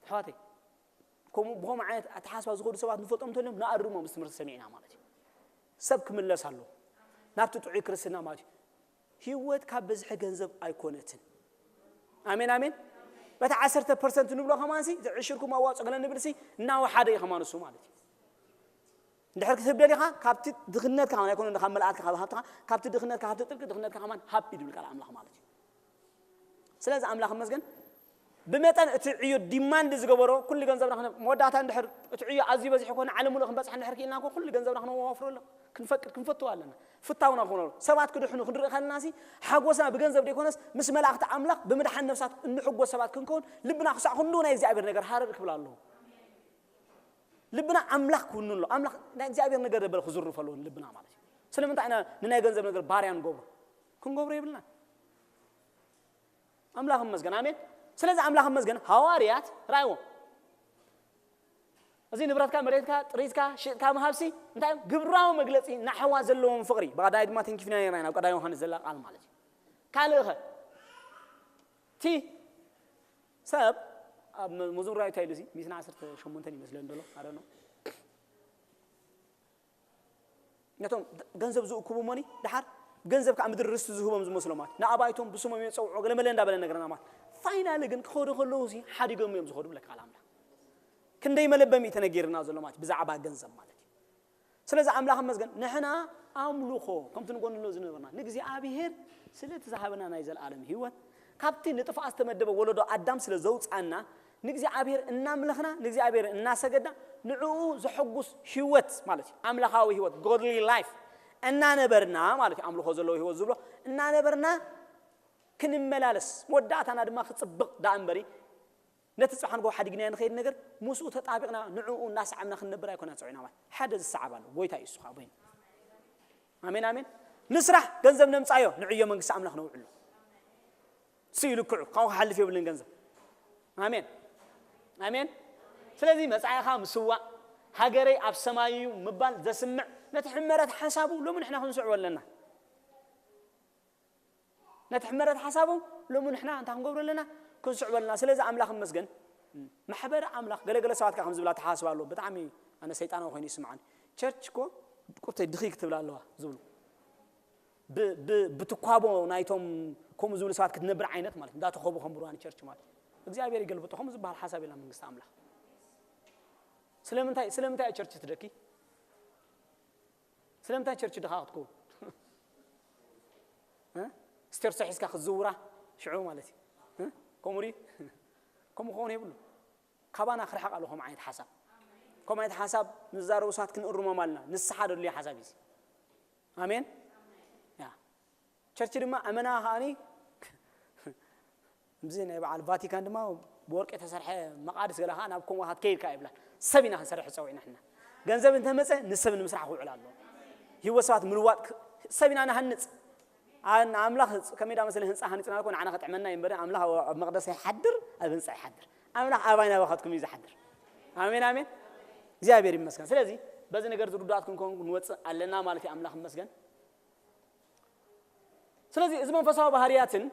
ኣሕዋተይ ከምኡ ብኸምኡ ዓይነት ኣተሓስባ ዝኸዱ ሰባት ንፈልጦም እንተልዮም ንኣርሞም ምስ ትምህርቲ ሰሚዕና ማለት እዩ። ሰብ ክምለስ ኣለዎ ናብቲ ጥዑይ ክርስትና ማለት እዩ። ህይወት ካብ ብዝሒ ገንዘብ ኣይኮነትን። ኣሜን ኣሜን። በቲ ዓሰርተ ፐርሰንት ንብሎ ከማንሲ ዝዕሽርኩም ኣዋፅኦ ገለ ንብልሲ እናወሓደ እዩ ከማን እሱ ማለት እዩ። እንድሕር ክትህብ ደሊኻ ካብቲ ድኽነትካ ከማን ኣይኮነ ካብ መልኣትካ ካብ ሃብትኻ ካብቲ ድኽነትካ ካብቲ ጥልቂ ድኽነትካ ከማን ሃብ እዩ ዝብል ቃል ኣምላኽ ማለት እዩ። ስለዚ ኣምላኽ መስገን ብመጠን እቲ ዕዮ ዲማንድ ዝገበሮ ኩሉ ገንዘብና ክነ- መወዳእታ እንድሕር እቲ ዕዮ ኣዝዩ በዚሑ ኮነ ዓለም ሙሉእ ክንበፅሕ እንድሕር ክኢልና ኮ ኩሉ ገንዘብና ክነዋፍሮ ኣሎ ክንፈቅድ ክንፈትዎ ኣለና። ፍታውና ክኾነ ሰባት ክድሕኑ ክንርኢ ከለና ሲ ሓጎስና ብገንዘብ ዘይኮነስ ምስ መላእክቲ ኣምላኽ ብምድሓን ነፍሳት እንሕጎስ ሰባት ክንከውን ልብና ክሳዕ ክንዱ ናይ እግዚኣብሔር ነገር ሃረር ክብል ኣለዎ። ልብና ኣምላኽ ክውንሎ ኣምላኽ ናይ እግዚኣብሔር ነገር ደበለ ክዝርፍ ኣለዎ ልብና ማለት እዩ። ስለምንታይ ኢና ንናይ ገንዘብ ነገር ባርያ ንገብሮ? ክንገብሮ የብልና። ኣምላኽ መስገን ኣሜን። ስለዚ ኣምላኽ መስገን ሃዋርያት ራይዎ እዚ ንብረትካ መሬትካ ጥሪትካ ሽጥካ ምሃብሲ እንታይ ግብራዊ መግለፂ ናሕዋ ዘለዎም ፍቕሪ ብቐዳይ ድማ ተንኪፍና ነርና ናብ ቀዳይ ዮሃንስ ዘላ ቃል ማለት እዩ። ካልእ ኸ እቲ ሰብ ኣብ መዝሙር ዳዊት እንታይ ኢሉ እዚ ሚእትን ዓሰርተ ሸሞንተን ይመስለኒ ደሎ ኣረ ነው ነቶም ገንዘብ ዝእክቡ እሞኒ ድሓር ገንዘብ ከዓ ምድሪ ርስቲ ዝህቦም ዝመስሎም ማለት ንኣባይቶም ብስሞም እዮም ዝፀውዑ ገለ መለ እንዳበለ ነገረና ማለት ፋይናሊ ግን ክኸዱ ከለዉ ሲ ሓዲጎም እዮም ዝኸዱ ብለካ ቃል ኣምላኽ። ክንደይ መለበሚ እዩ ተነጊርና ዘሎ ማለት ብዛዕባ ገንዘብ ማለት እዩ። ስለዚ ኣምላኽ መስገን ንሕና ኣምልኾ ከምቲ ንጎንሎ ዝነበርና ንእግዚኣብሔር ስለቲ ዝሃበና ናይ ዘለኣለም ህይወት ካብቲ ንጥፍኣት ዝተመደበ ወለዶ ኣዳም ስለ ዘውፃና ንእግዚኣብሔር እናምለኽና ንእግዚኣብሔር እናሰገድና ንዕኡ ዘሐጉስ ህይወት ማለት እዩ ኣምላኻዊ ህይወት godly life እናነበርና ማለት እዩ ኣምልኾ ዘለዎ ህይወት ዝብሎ እናነበርና ክንመላለስ መወዳእታና ድማ ክፅብቕ ደኣ እምበሪ ነቲ ፅባሕ ንጎ ሓዲግናዮ ንኸይድ ነገር ምስኡ ተጣቢቕና ንዕኡ እናሰዓብና ክንነብር ኣይኮና ፀውዕና ማለት ሓደ ዝሰዓብ ኣሎ ጎይታ እዩ እሱ ከዓ በይኑ ኣሜን ኣሜን ንስራሕ ገንዘብ ነምፃዮ ንዕዮ መንግስቲ ኣምላኽ ነውዕሎ ስዩ ልክዑ ካብኡ ክሓልፍ የብልን ገንዘብ ኣሜን ኣሜን ስለዚ መፃኢኻ ምስዋእ ሃገረይ ኣብ ሰማይ እዩ ምባል ዘስምዕ ነቲ ሕመረት ሓሳቡ ሎሚ ንሕና ክንስዕቦ ኣለና። ነቲ ሕመረት ሓሳቡ ሎሚ ንሕና እንታይ ክንገብሮ ኣለና? ክንስዕቦ ኣለና። ስለዚ ኣምላኽ ይመስገን። ማሕበር ኣምላኽ፣ ገለገለ ሰባት ከኣ ከም ዝብላ ተሓስብ ኣለዎ። ብጣዕሚ ኣነ ሰይጣናዊ ኮይኑ ይስምዓኒ። ቸርች እኮ ቁርተይ ድኺ ክትብል ኣለዋ ዝብሉ። ብ-፣ ብ-፣ ብትኳቦ ናይቶም ከምኡ ዝብሉ ሰባት ክትነብር ዓይነት ማለት፣ እንዳተኸቡ ከንብሩዋ ንቸርች ማለት። እግዚኣብሔር ይገልብጦ። ከምኡ ዝበሃል ሓሳብ የላ መንግስቲ ኣምላኽ። ስለምንታይ፣ ስለምንታይ እያ ቸርች ትደኪ? ስለምንታይ ቸርች ድኻ ክትከውን? እ? ስቴርሶ ሒዝካ ክትዝውራ ሽዑ ማለት እዩ። እ? ከምኡ ድዩ? ከምኡ ክኸውን የብሉ። ካባና ክርሕቕ ኣለዎ ከምኡ ዓይነት ሓሳብ። ከምኡ ዓይነት ሓሳብ ንዛረቡ ሰባት ክንእርሞም ኣለና። ንስሓ ደድልዮ ሓሳብ እዩ እዚ። ኣሜን? ያ። ቸርች ድማ ኣመና ከኣኒ፣ ከምዚ ናይ በዓል ቫቲካን ድማ ብወርቂ የተሰርሐ መቓድስ ገለ ከኣ ናብ ከምኡ ክትከይድ ከኣ ይብላ። ሰብ ኢና ክንሰርሕ ጸዊዕና ንሕና። ገንዘብ እንተመጸ ንሰብ ንምስራሕ ክውዕል ኣለዎ። ህይወት ሰባት ምልዋጥ ክ-፣ ሰብ ኢና ንሃንጽ። ኣን-፣ ኣምላኽ ህንጽ-፣ ከመይ ዳ መሰለ ህንጻ ሃኒጽና እኮ ንዓና ከጥዕመና እዩ እምበር፣ ኣምላኽ ኣብ፣ ኣብ መቕደስ ኣይሓድር፣ ኣብ ህንጻ ኣይሓድር። ኣምላኽ ኣባይ ናባኻትኩም እዩ ዝሓድር። ኣሜን፣ ኣሜን። እግዚኣብሔር ይመስገን። ስለዚ በዚ ነገር ዝርዱኣት ክንከውን ክንወጽእ ኣለና ማለት እዩ። ኣምላኽ ይመስገን። ስለዚ እዚ መንፈሳዊ ባህርያትን፣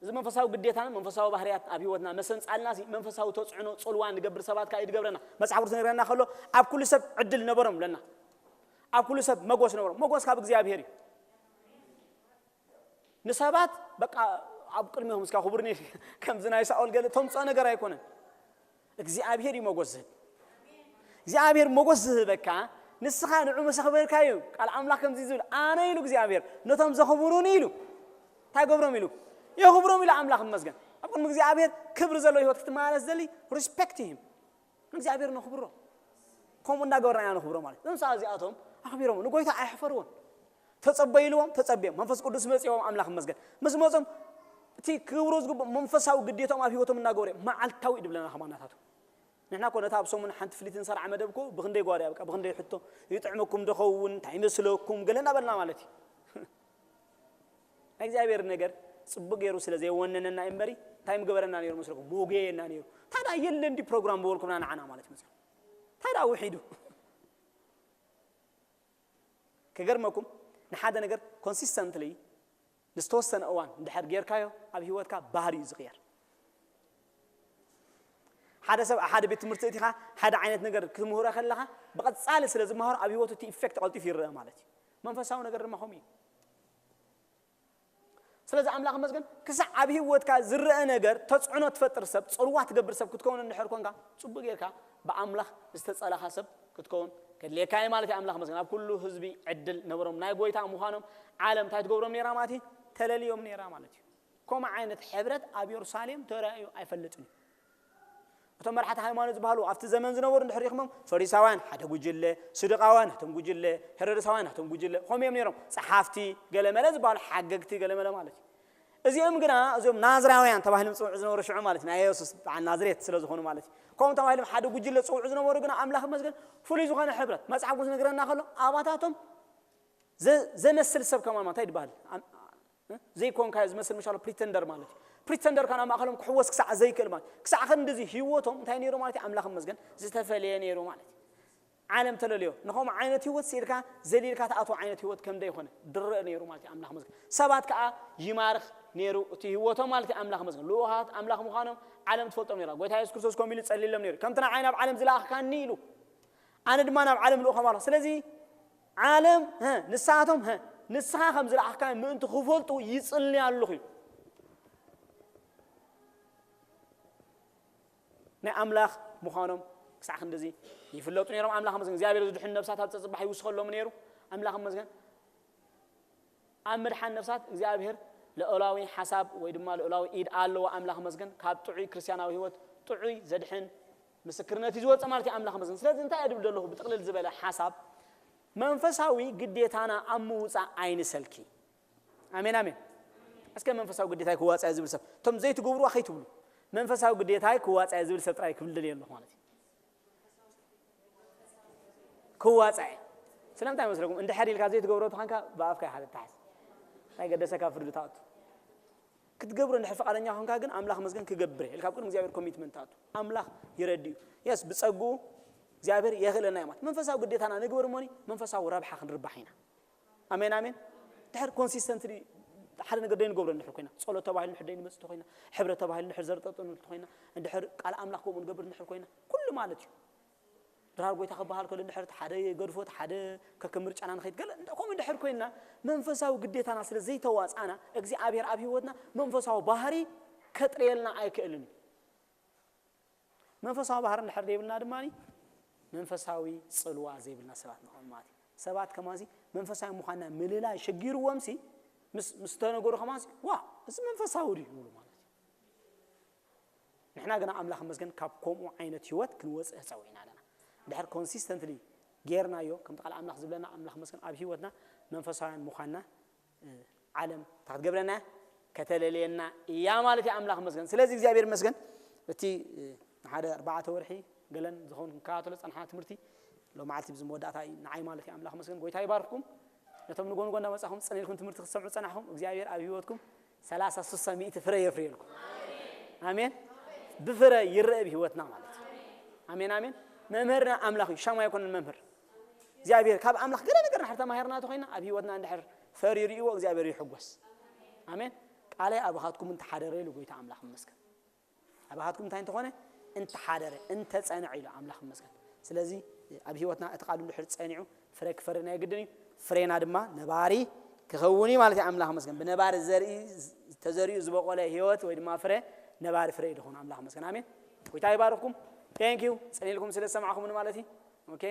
እዚ መንፈሳዊ ግዴታን መንፈሳዊ ባህርያት ኣብ ህይወትና መሰንጻልና ሲ መንፈሳዊ ተጽዕኖ፣ ጽልዋ ንገብር ሰባት ከኣ እዩ ዝገብረና። መጽሓፍ ቅዱስ ዝነግረና ከሎ፣ "ኣብ ኩሉ ሰብ ዕድል ነበሮም" ብለና። ኣብ ኩሉ ሰብ መጎስ ነበሮም። መጎስ ካብ እግዚኣብሔር እዩ። ንሰባት በቃ ኣብ ቅድሚኦም እስካ ክቡርኒ ከምዚ ናይ ሳኦል ገለ ተምጽኦ ነገር ኣይኮነን። እግዚኣብሔር እዩ መጎስ ዝህብ። እግዚኣብሔር መጎስ ዝህበካ ንስኻ ንዑ ምስ ኣኽበርካዩ። ቃል ኣምላኽ ከምዚ ዝብል፣ "ኣነ" ኢሉ እግዚኣብሔር፣ "ነቶም ዘኽብሩኒ" ኢሉ። እንታይ ገብሮም ኢሉ? "የኽብሮም" ኢሉ ኣምላኽ ይመስገን። ኣብ ቅድሚ እግዚኣብሔር ክብሪ ዘለዎ ህይወት ክትመላለስ ዘሊ ሪስፔክት ይህም። እግዚኣብሔር ነኽብሮ። ከምኡ እንዳገበርና ኢና ነኽብሮ ማለት። እዞም ሰባት እዚኣቶም ኣኽቢሮም ንጎይታ ኣይሕፈርዎን። ተጸበይልዎም፣ ተጸብዮም። መንፈስ ቅዱስ መጺኦም ኣምላኽ ይመስገን። ምስ መጾም እቲ ክብሩ ዝግብኦ መንፈሳዊ ግዴታኦም ኣብ ህይወቶም እናገበሩ እዮም። መዓልታዊ እዩ ድብለና ከማናታቱ። ንሕና እኮ ነታ ኣብ ሰሙን ሓንቲ ፍሊት እንሰርዓ መደብ እኮ ብኽንደይ ጓርያ፣ በቃ ብኽንደይ ሕቶ፣ "ይጥዕመኩም ዶ ኸውን? እንታይ ይመስለኩም?" ገለ እናበልና ማለት እዩ። ናይ እግዚኣብሔር ነገር ጽቡቅ ገይሩ ስለ ዘይወነነና እዩ እምበሪ፣ እንታይ ምገበረና ነይሩ መስለኩም? ሞገየና ነይሩ። ታዲያ የለን ድዩ ፕሮግራም በበልኩምና ንዓና ማለት እዩ መጽሓፍ። ታዲያ ውሒዱ። ክገርመኩም፣ ንሓደ ነገር ኮንሲስተንትሊ ንዝተወሰነ እዋን እንድሕር ጌርካዮ፣ ኣብ ህይወትካ ባህሪ እዩ ዝቕየር። ሓደ ሰብ ኣብ ሓደ ቤት ትምህርቲ እቲኻ ሓደ ዓይነት ነገር ክትምህሮ ከለኻ፣ ብቐጻሊ ስለ ዝመሃሮ ኣብ ህይወቱ እቲ ኢፌክት ቀልጢፉ ይረአ ማለት እዩ። መንፈሳዊ ነገር ድማ ከምኡ እዩ። ስለዚ ኣምላኽ መስገን፣ ክሳዕ ኣብ ህይወትካ ዝረአ ነገር ተጽዕኖ ትፈጥር ሰብ፣ ጽልዋ ትገብር ሰብ ክትከውን እንድሕር ኮንካ፣ ጽቡቅ ጌርካ ብኣምላኽ ዝተጸላኻ ሰብ ክትከውን ከድልየካ እዩ ማለት እዩ። ኣምላኽ መስገን፣ ኣብ ኩሉ ህዝቢ ዕድል ነበሮም። ናይ ጎይታ ምዃኖም ዓለም እንታይ ትገብሮም ነይራ ማለት እዩ? ተለልዮም ነይራ ማለት እዩ። ከምኡ ዓይነት ሕብረት ኣብ የሩሳሌም ተራእዩ ኣይፈልጥን እዩ። እቶም መራሕቲ ሃይማኖት ዝበሃሉ ኣብቲ ዘመን ዝነበሩ እንድሕር ሪኽሞም፣ ፈሪሳውያን ሓደ ጉጅለ፣ ስዱቃውያን ናቶም ጉጅለ፣ ሄሮድሳውያን ናቶም ጉጅለ፣ ከምኡ እዮም ነይሮም። ጸሓፍቲ ገለመለ ዝበሃሉ ሓገግቲ ገለመለ ማለት እዩ። እዚኦም ግና፣ እዚኦም ናዝራውያን ተባሂሎም ዝጽውዑ ዝነበሩ ሽዑ ማለት እዩ፣ ናይ የሱስ በዓል ናዝሬት ስለ ዝኾኑ ማለት እዩ። ከምኡ ተባሂሎም ሓደ ጉጅለ ዝጽውዑ ዝነበሩ ግና ኣምላኽ ይመስገን ፍሉይ ዝኾነ ሕብረት። መጽሓፍ ቅዱስ ዝነግረና ከሎ ኣባታቶም ዘ-፣ ዘመስል ሰብ ከማን እንታይ ይበሃል? ኣም-፣ እ? ዘይኮንካዮ ዝመስል ምሻሎ ፕሪተንደር ማለት እዩ። ፕሪተንደር ካን ኣብ ማእከሎም ክሕወስ ክሳዕ ዘይክእል ማለት። ክሳዕ ክንድዚ ህይወቶም እንታይ ነይሩ ማለት እዩ? ኣምላኽ ይመስገን ዝተፈለየ ነይሩ ማለት እዩ። ዓለም ተለልዮ። ንኸምኡ ዓይነት ህይወት ስኢልካ፣ ዘሊልካ ትኣትዎ ዓይነት ህይወት ከም ዘይኮነ ድረእ ነይሩ ማለት እዩ። ኣምላኽ ይመስገን። ሰባት ከኣ ይማርኽ ነይሩ እቲ ህይወቶም ማለት እዩ። ኣምላኽ ይመስገን። ልኡኻት ኣምላኽ ምዃኖም ዓለም ትፈልጦም ነይራ። ጎይታ የሱስ ክርስቶስ ከምኡ ኢሉ ጸሊሎም ነይሩ። "ከምቲ ንዓይ ናብ ዓለም ዝለኣኽካኒ" ኢሉ። "ኣነ ድማ ናብ ዓለም ልኡኾም ኣለኹ። ስለዚ ዓለም፣ ሀ፣ ንሳቶም፣ ሀ፣ ንስኻ ከም ዝለኣኽካ ምእንቲ ክፈልጡ ይጽሊ ኣለኹ" እዩ። ናይ ኣምላኽ ምዃኖም ክሳዕ ክንድዚ ይፍለጡ ነይሮም። ኣምላኽ መስገን። እግዚኣብሔር ዝድሕኑ ነፍሳት ኣብ ጸጽባሕ ይውስኸሎም ነይሩ። ኣምላኽ መስገን። ኣብ ምድሓን ነፍሳት እግዚኣብሔር ልዑላዊ ሓሳብ ወይ ድማ ልዑላዊ ኢድ ኣለዎ። ኣምላኽ መስገን። ካብ ጥዑይ ክርስትያናዊ ህይወት ጥዑይ ዘድሕን ምስክርነት እዩ ዝወጽእ ማለት እዩ። ኣምላኽ መስገን። ስለዚ እንታይ እየ ድብል ዘለኹ? ብጥቕልል ዝበለ ሓሳብ መንፈሳዊ ግዴታና ኣብ ምውጻእ ኣይንሰልኪ። ኣሜን፣ ኣሜን። እስከ መንፈሳዊ ግዴታይ ክዋጻእ ዝብል ሰብ፣ እቶም ዘይትገብሩዋ ከይትብሉ፣ መንፈሳዊ ግዴታይ ክዋጻእ ዝብል ሰብ ጥራይ ክብል ደልየ ኣለኹ ማለት እዩ። ክዋጻእ። ስለምንታይ መስለኩም? እንድሕር ኢልካ ዘይትገብሮ ተኾንካ ብኣፍካ ኢኻ ትተሓዝ። እንታይ ገደሰካ ፍርዲ ትኣቱ? ክትገብሮ እንድሕር ፍቓደኛ ኮንካ ግን ኣምላኽ መስገን ክገብር እየ ኢልካ ኣብ ቅድሚ እግዚኣብሔር ኮሚትመንት ትኣቱ። ኣምላኽ ይረድእ እዩ። የስ፣ ብጸግኡ እግዚኣብሔር የኽእለና እዩ ማለት። መንፈሳዊ ግዴታና ንግበር እሞኒ መንፈሳዊ ረብሓ ክንርባሕ ኢና። ኣሜን፣ ኣሜን። ድሕር ኮንሲስተንትሊ ሓደ ነገር ደይንገብሮ እንድሕር ኮይና፣ ጸሎት ተባሂሉ እንድሕር ደይንመጽእ እንተ ኮይና፣ ሕብረት ተባሂሉ እንድሕር ዘርጠጥኑ እንተ ኮይና፣ እንድሕር ቃል ኣምላኽ ከምኡ ንገብር እንድሕር ኮይና፣ ኩሉ ማለት እዩ። ድራር ጎይታ ክበሃል ከሎ እንድሕር ሓደ ገድፎት ሓደ ከከም ምርጫና ንኸይድ ገለ እንደ ከምኡ እንድሕር ኮይና፣ መንፈሳዊ ግዴታና ስለ ዘይተዋጻና እግዚኣብሔር ኣብ ህይወትና መንፈሳዊ ባህሪ ከጥርየልና ኣይክእልን እዩ። መንፈሳዊ ባህሪ እንድሕር ዘይብልና ድማ መንፈሳዊ ጽልዋ ዘይብልና ሰባት ንኸውን ማለት እዩ። ሰባት ከማንሲ መንፈሳዊ ምዃንና ምልላይ ሸጊርዎም ሲ ምስ ምስ ተነገሩ ከማንሲ ዋ እዚ መንፈሳዊ ድዩ ይብሉ ማለት እዩ። ንሕና ግና ኣምላኽ መስገን ካብ ከምኡ ዓይነት ህይወት ክንወፅእ ተፀዊዕና ኣለና። ድሕር ኮንሲስተንትሊ ጌርናዮ ከምቲ ቃል ኣምላኽ ዝብለና ኣምላኽ መስገን ኣብ ህይወትና መንፈሳውያን ምዃንና ዓለም እንታይ ክትገብረና ከተለልየና እያ ማለት እዩ። ኣምላኽ መስገን። ስለዚ እግዚኣብሔር መስገን እቲ ሓደ ኣርባዕተ ወርሒ ገለን ዝኸውን ክንከታተሎ ዝፀንሓ ትምህርቲ ሎማዓልቲ ብዚ መወዳእታ እዩ ንዓይ ማለት እዩ። ኣምላኽ መስገን። ጎይታ ይባርክኩም። ነቶም ንጎንጎ እናመጻኹም ጽን ኢልኩም ትምህርቲ ክትሰምዑ ጸናሕኩም እግዚኣብሔር ኣብ ህይወትኩም ሰላሳ ስሳ ሚእቲ ፍረ የፍርየልኩም። ኣሜን። ብፍረ ይረአ ብህይወትና ማለት እዩ። ኣሜን ኣሜን። መምህርና ኣምላኽ እዩ፣ ሻማ ኣይኮነን መምህር። እግዚኣብሔር ካብ ኣምላኽ ገለ ነገር ንድሕር ተማሂርና ተኾይና ኣብ ህይወትና እንድሕር ፈር ይርእይዎ እግዚኣብሔር ይሕጎስ። ኣሜን። ቃለይ ኣባኻትኩም እንተሓደረ ኢሉ ጎይታ ኣምላኽ ይመስገን። ኣባኻትኩም እንታይ እንተኾነ እንተሓደረ እንተጸንዐ ኢሉ ኣምላኽ ይመስገን። ስለዚ ኣብ ህይወትና እቲ ቃል እንድሕር ጸኒዑ ፍረ ክፈሪ ናይ ግድን እዩ። ፍሬና ድማ ነባሪ ክኸውን እዩ ማለት እዩ። ኣምላኽ ይመስገን። ብነባሪ ዘርኢ ተዘሪኡ ዝበቆለ ህይወት ወይ ድማ ፍረ ነባሪ ፍረ እዩ ዝኾነ። ኣምላኽ ይመስገን። ኣሜን። ጎይታ ይባርኽኩም። Thank you ጽን ኢልኩም ስለ ዝሰማዕኹምኒ ማለት እዩ። ኦኬ።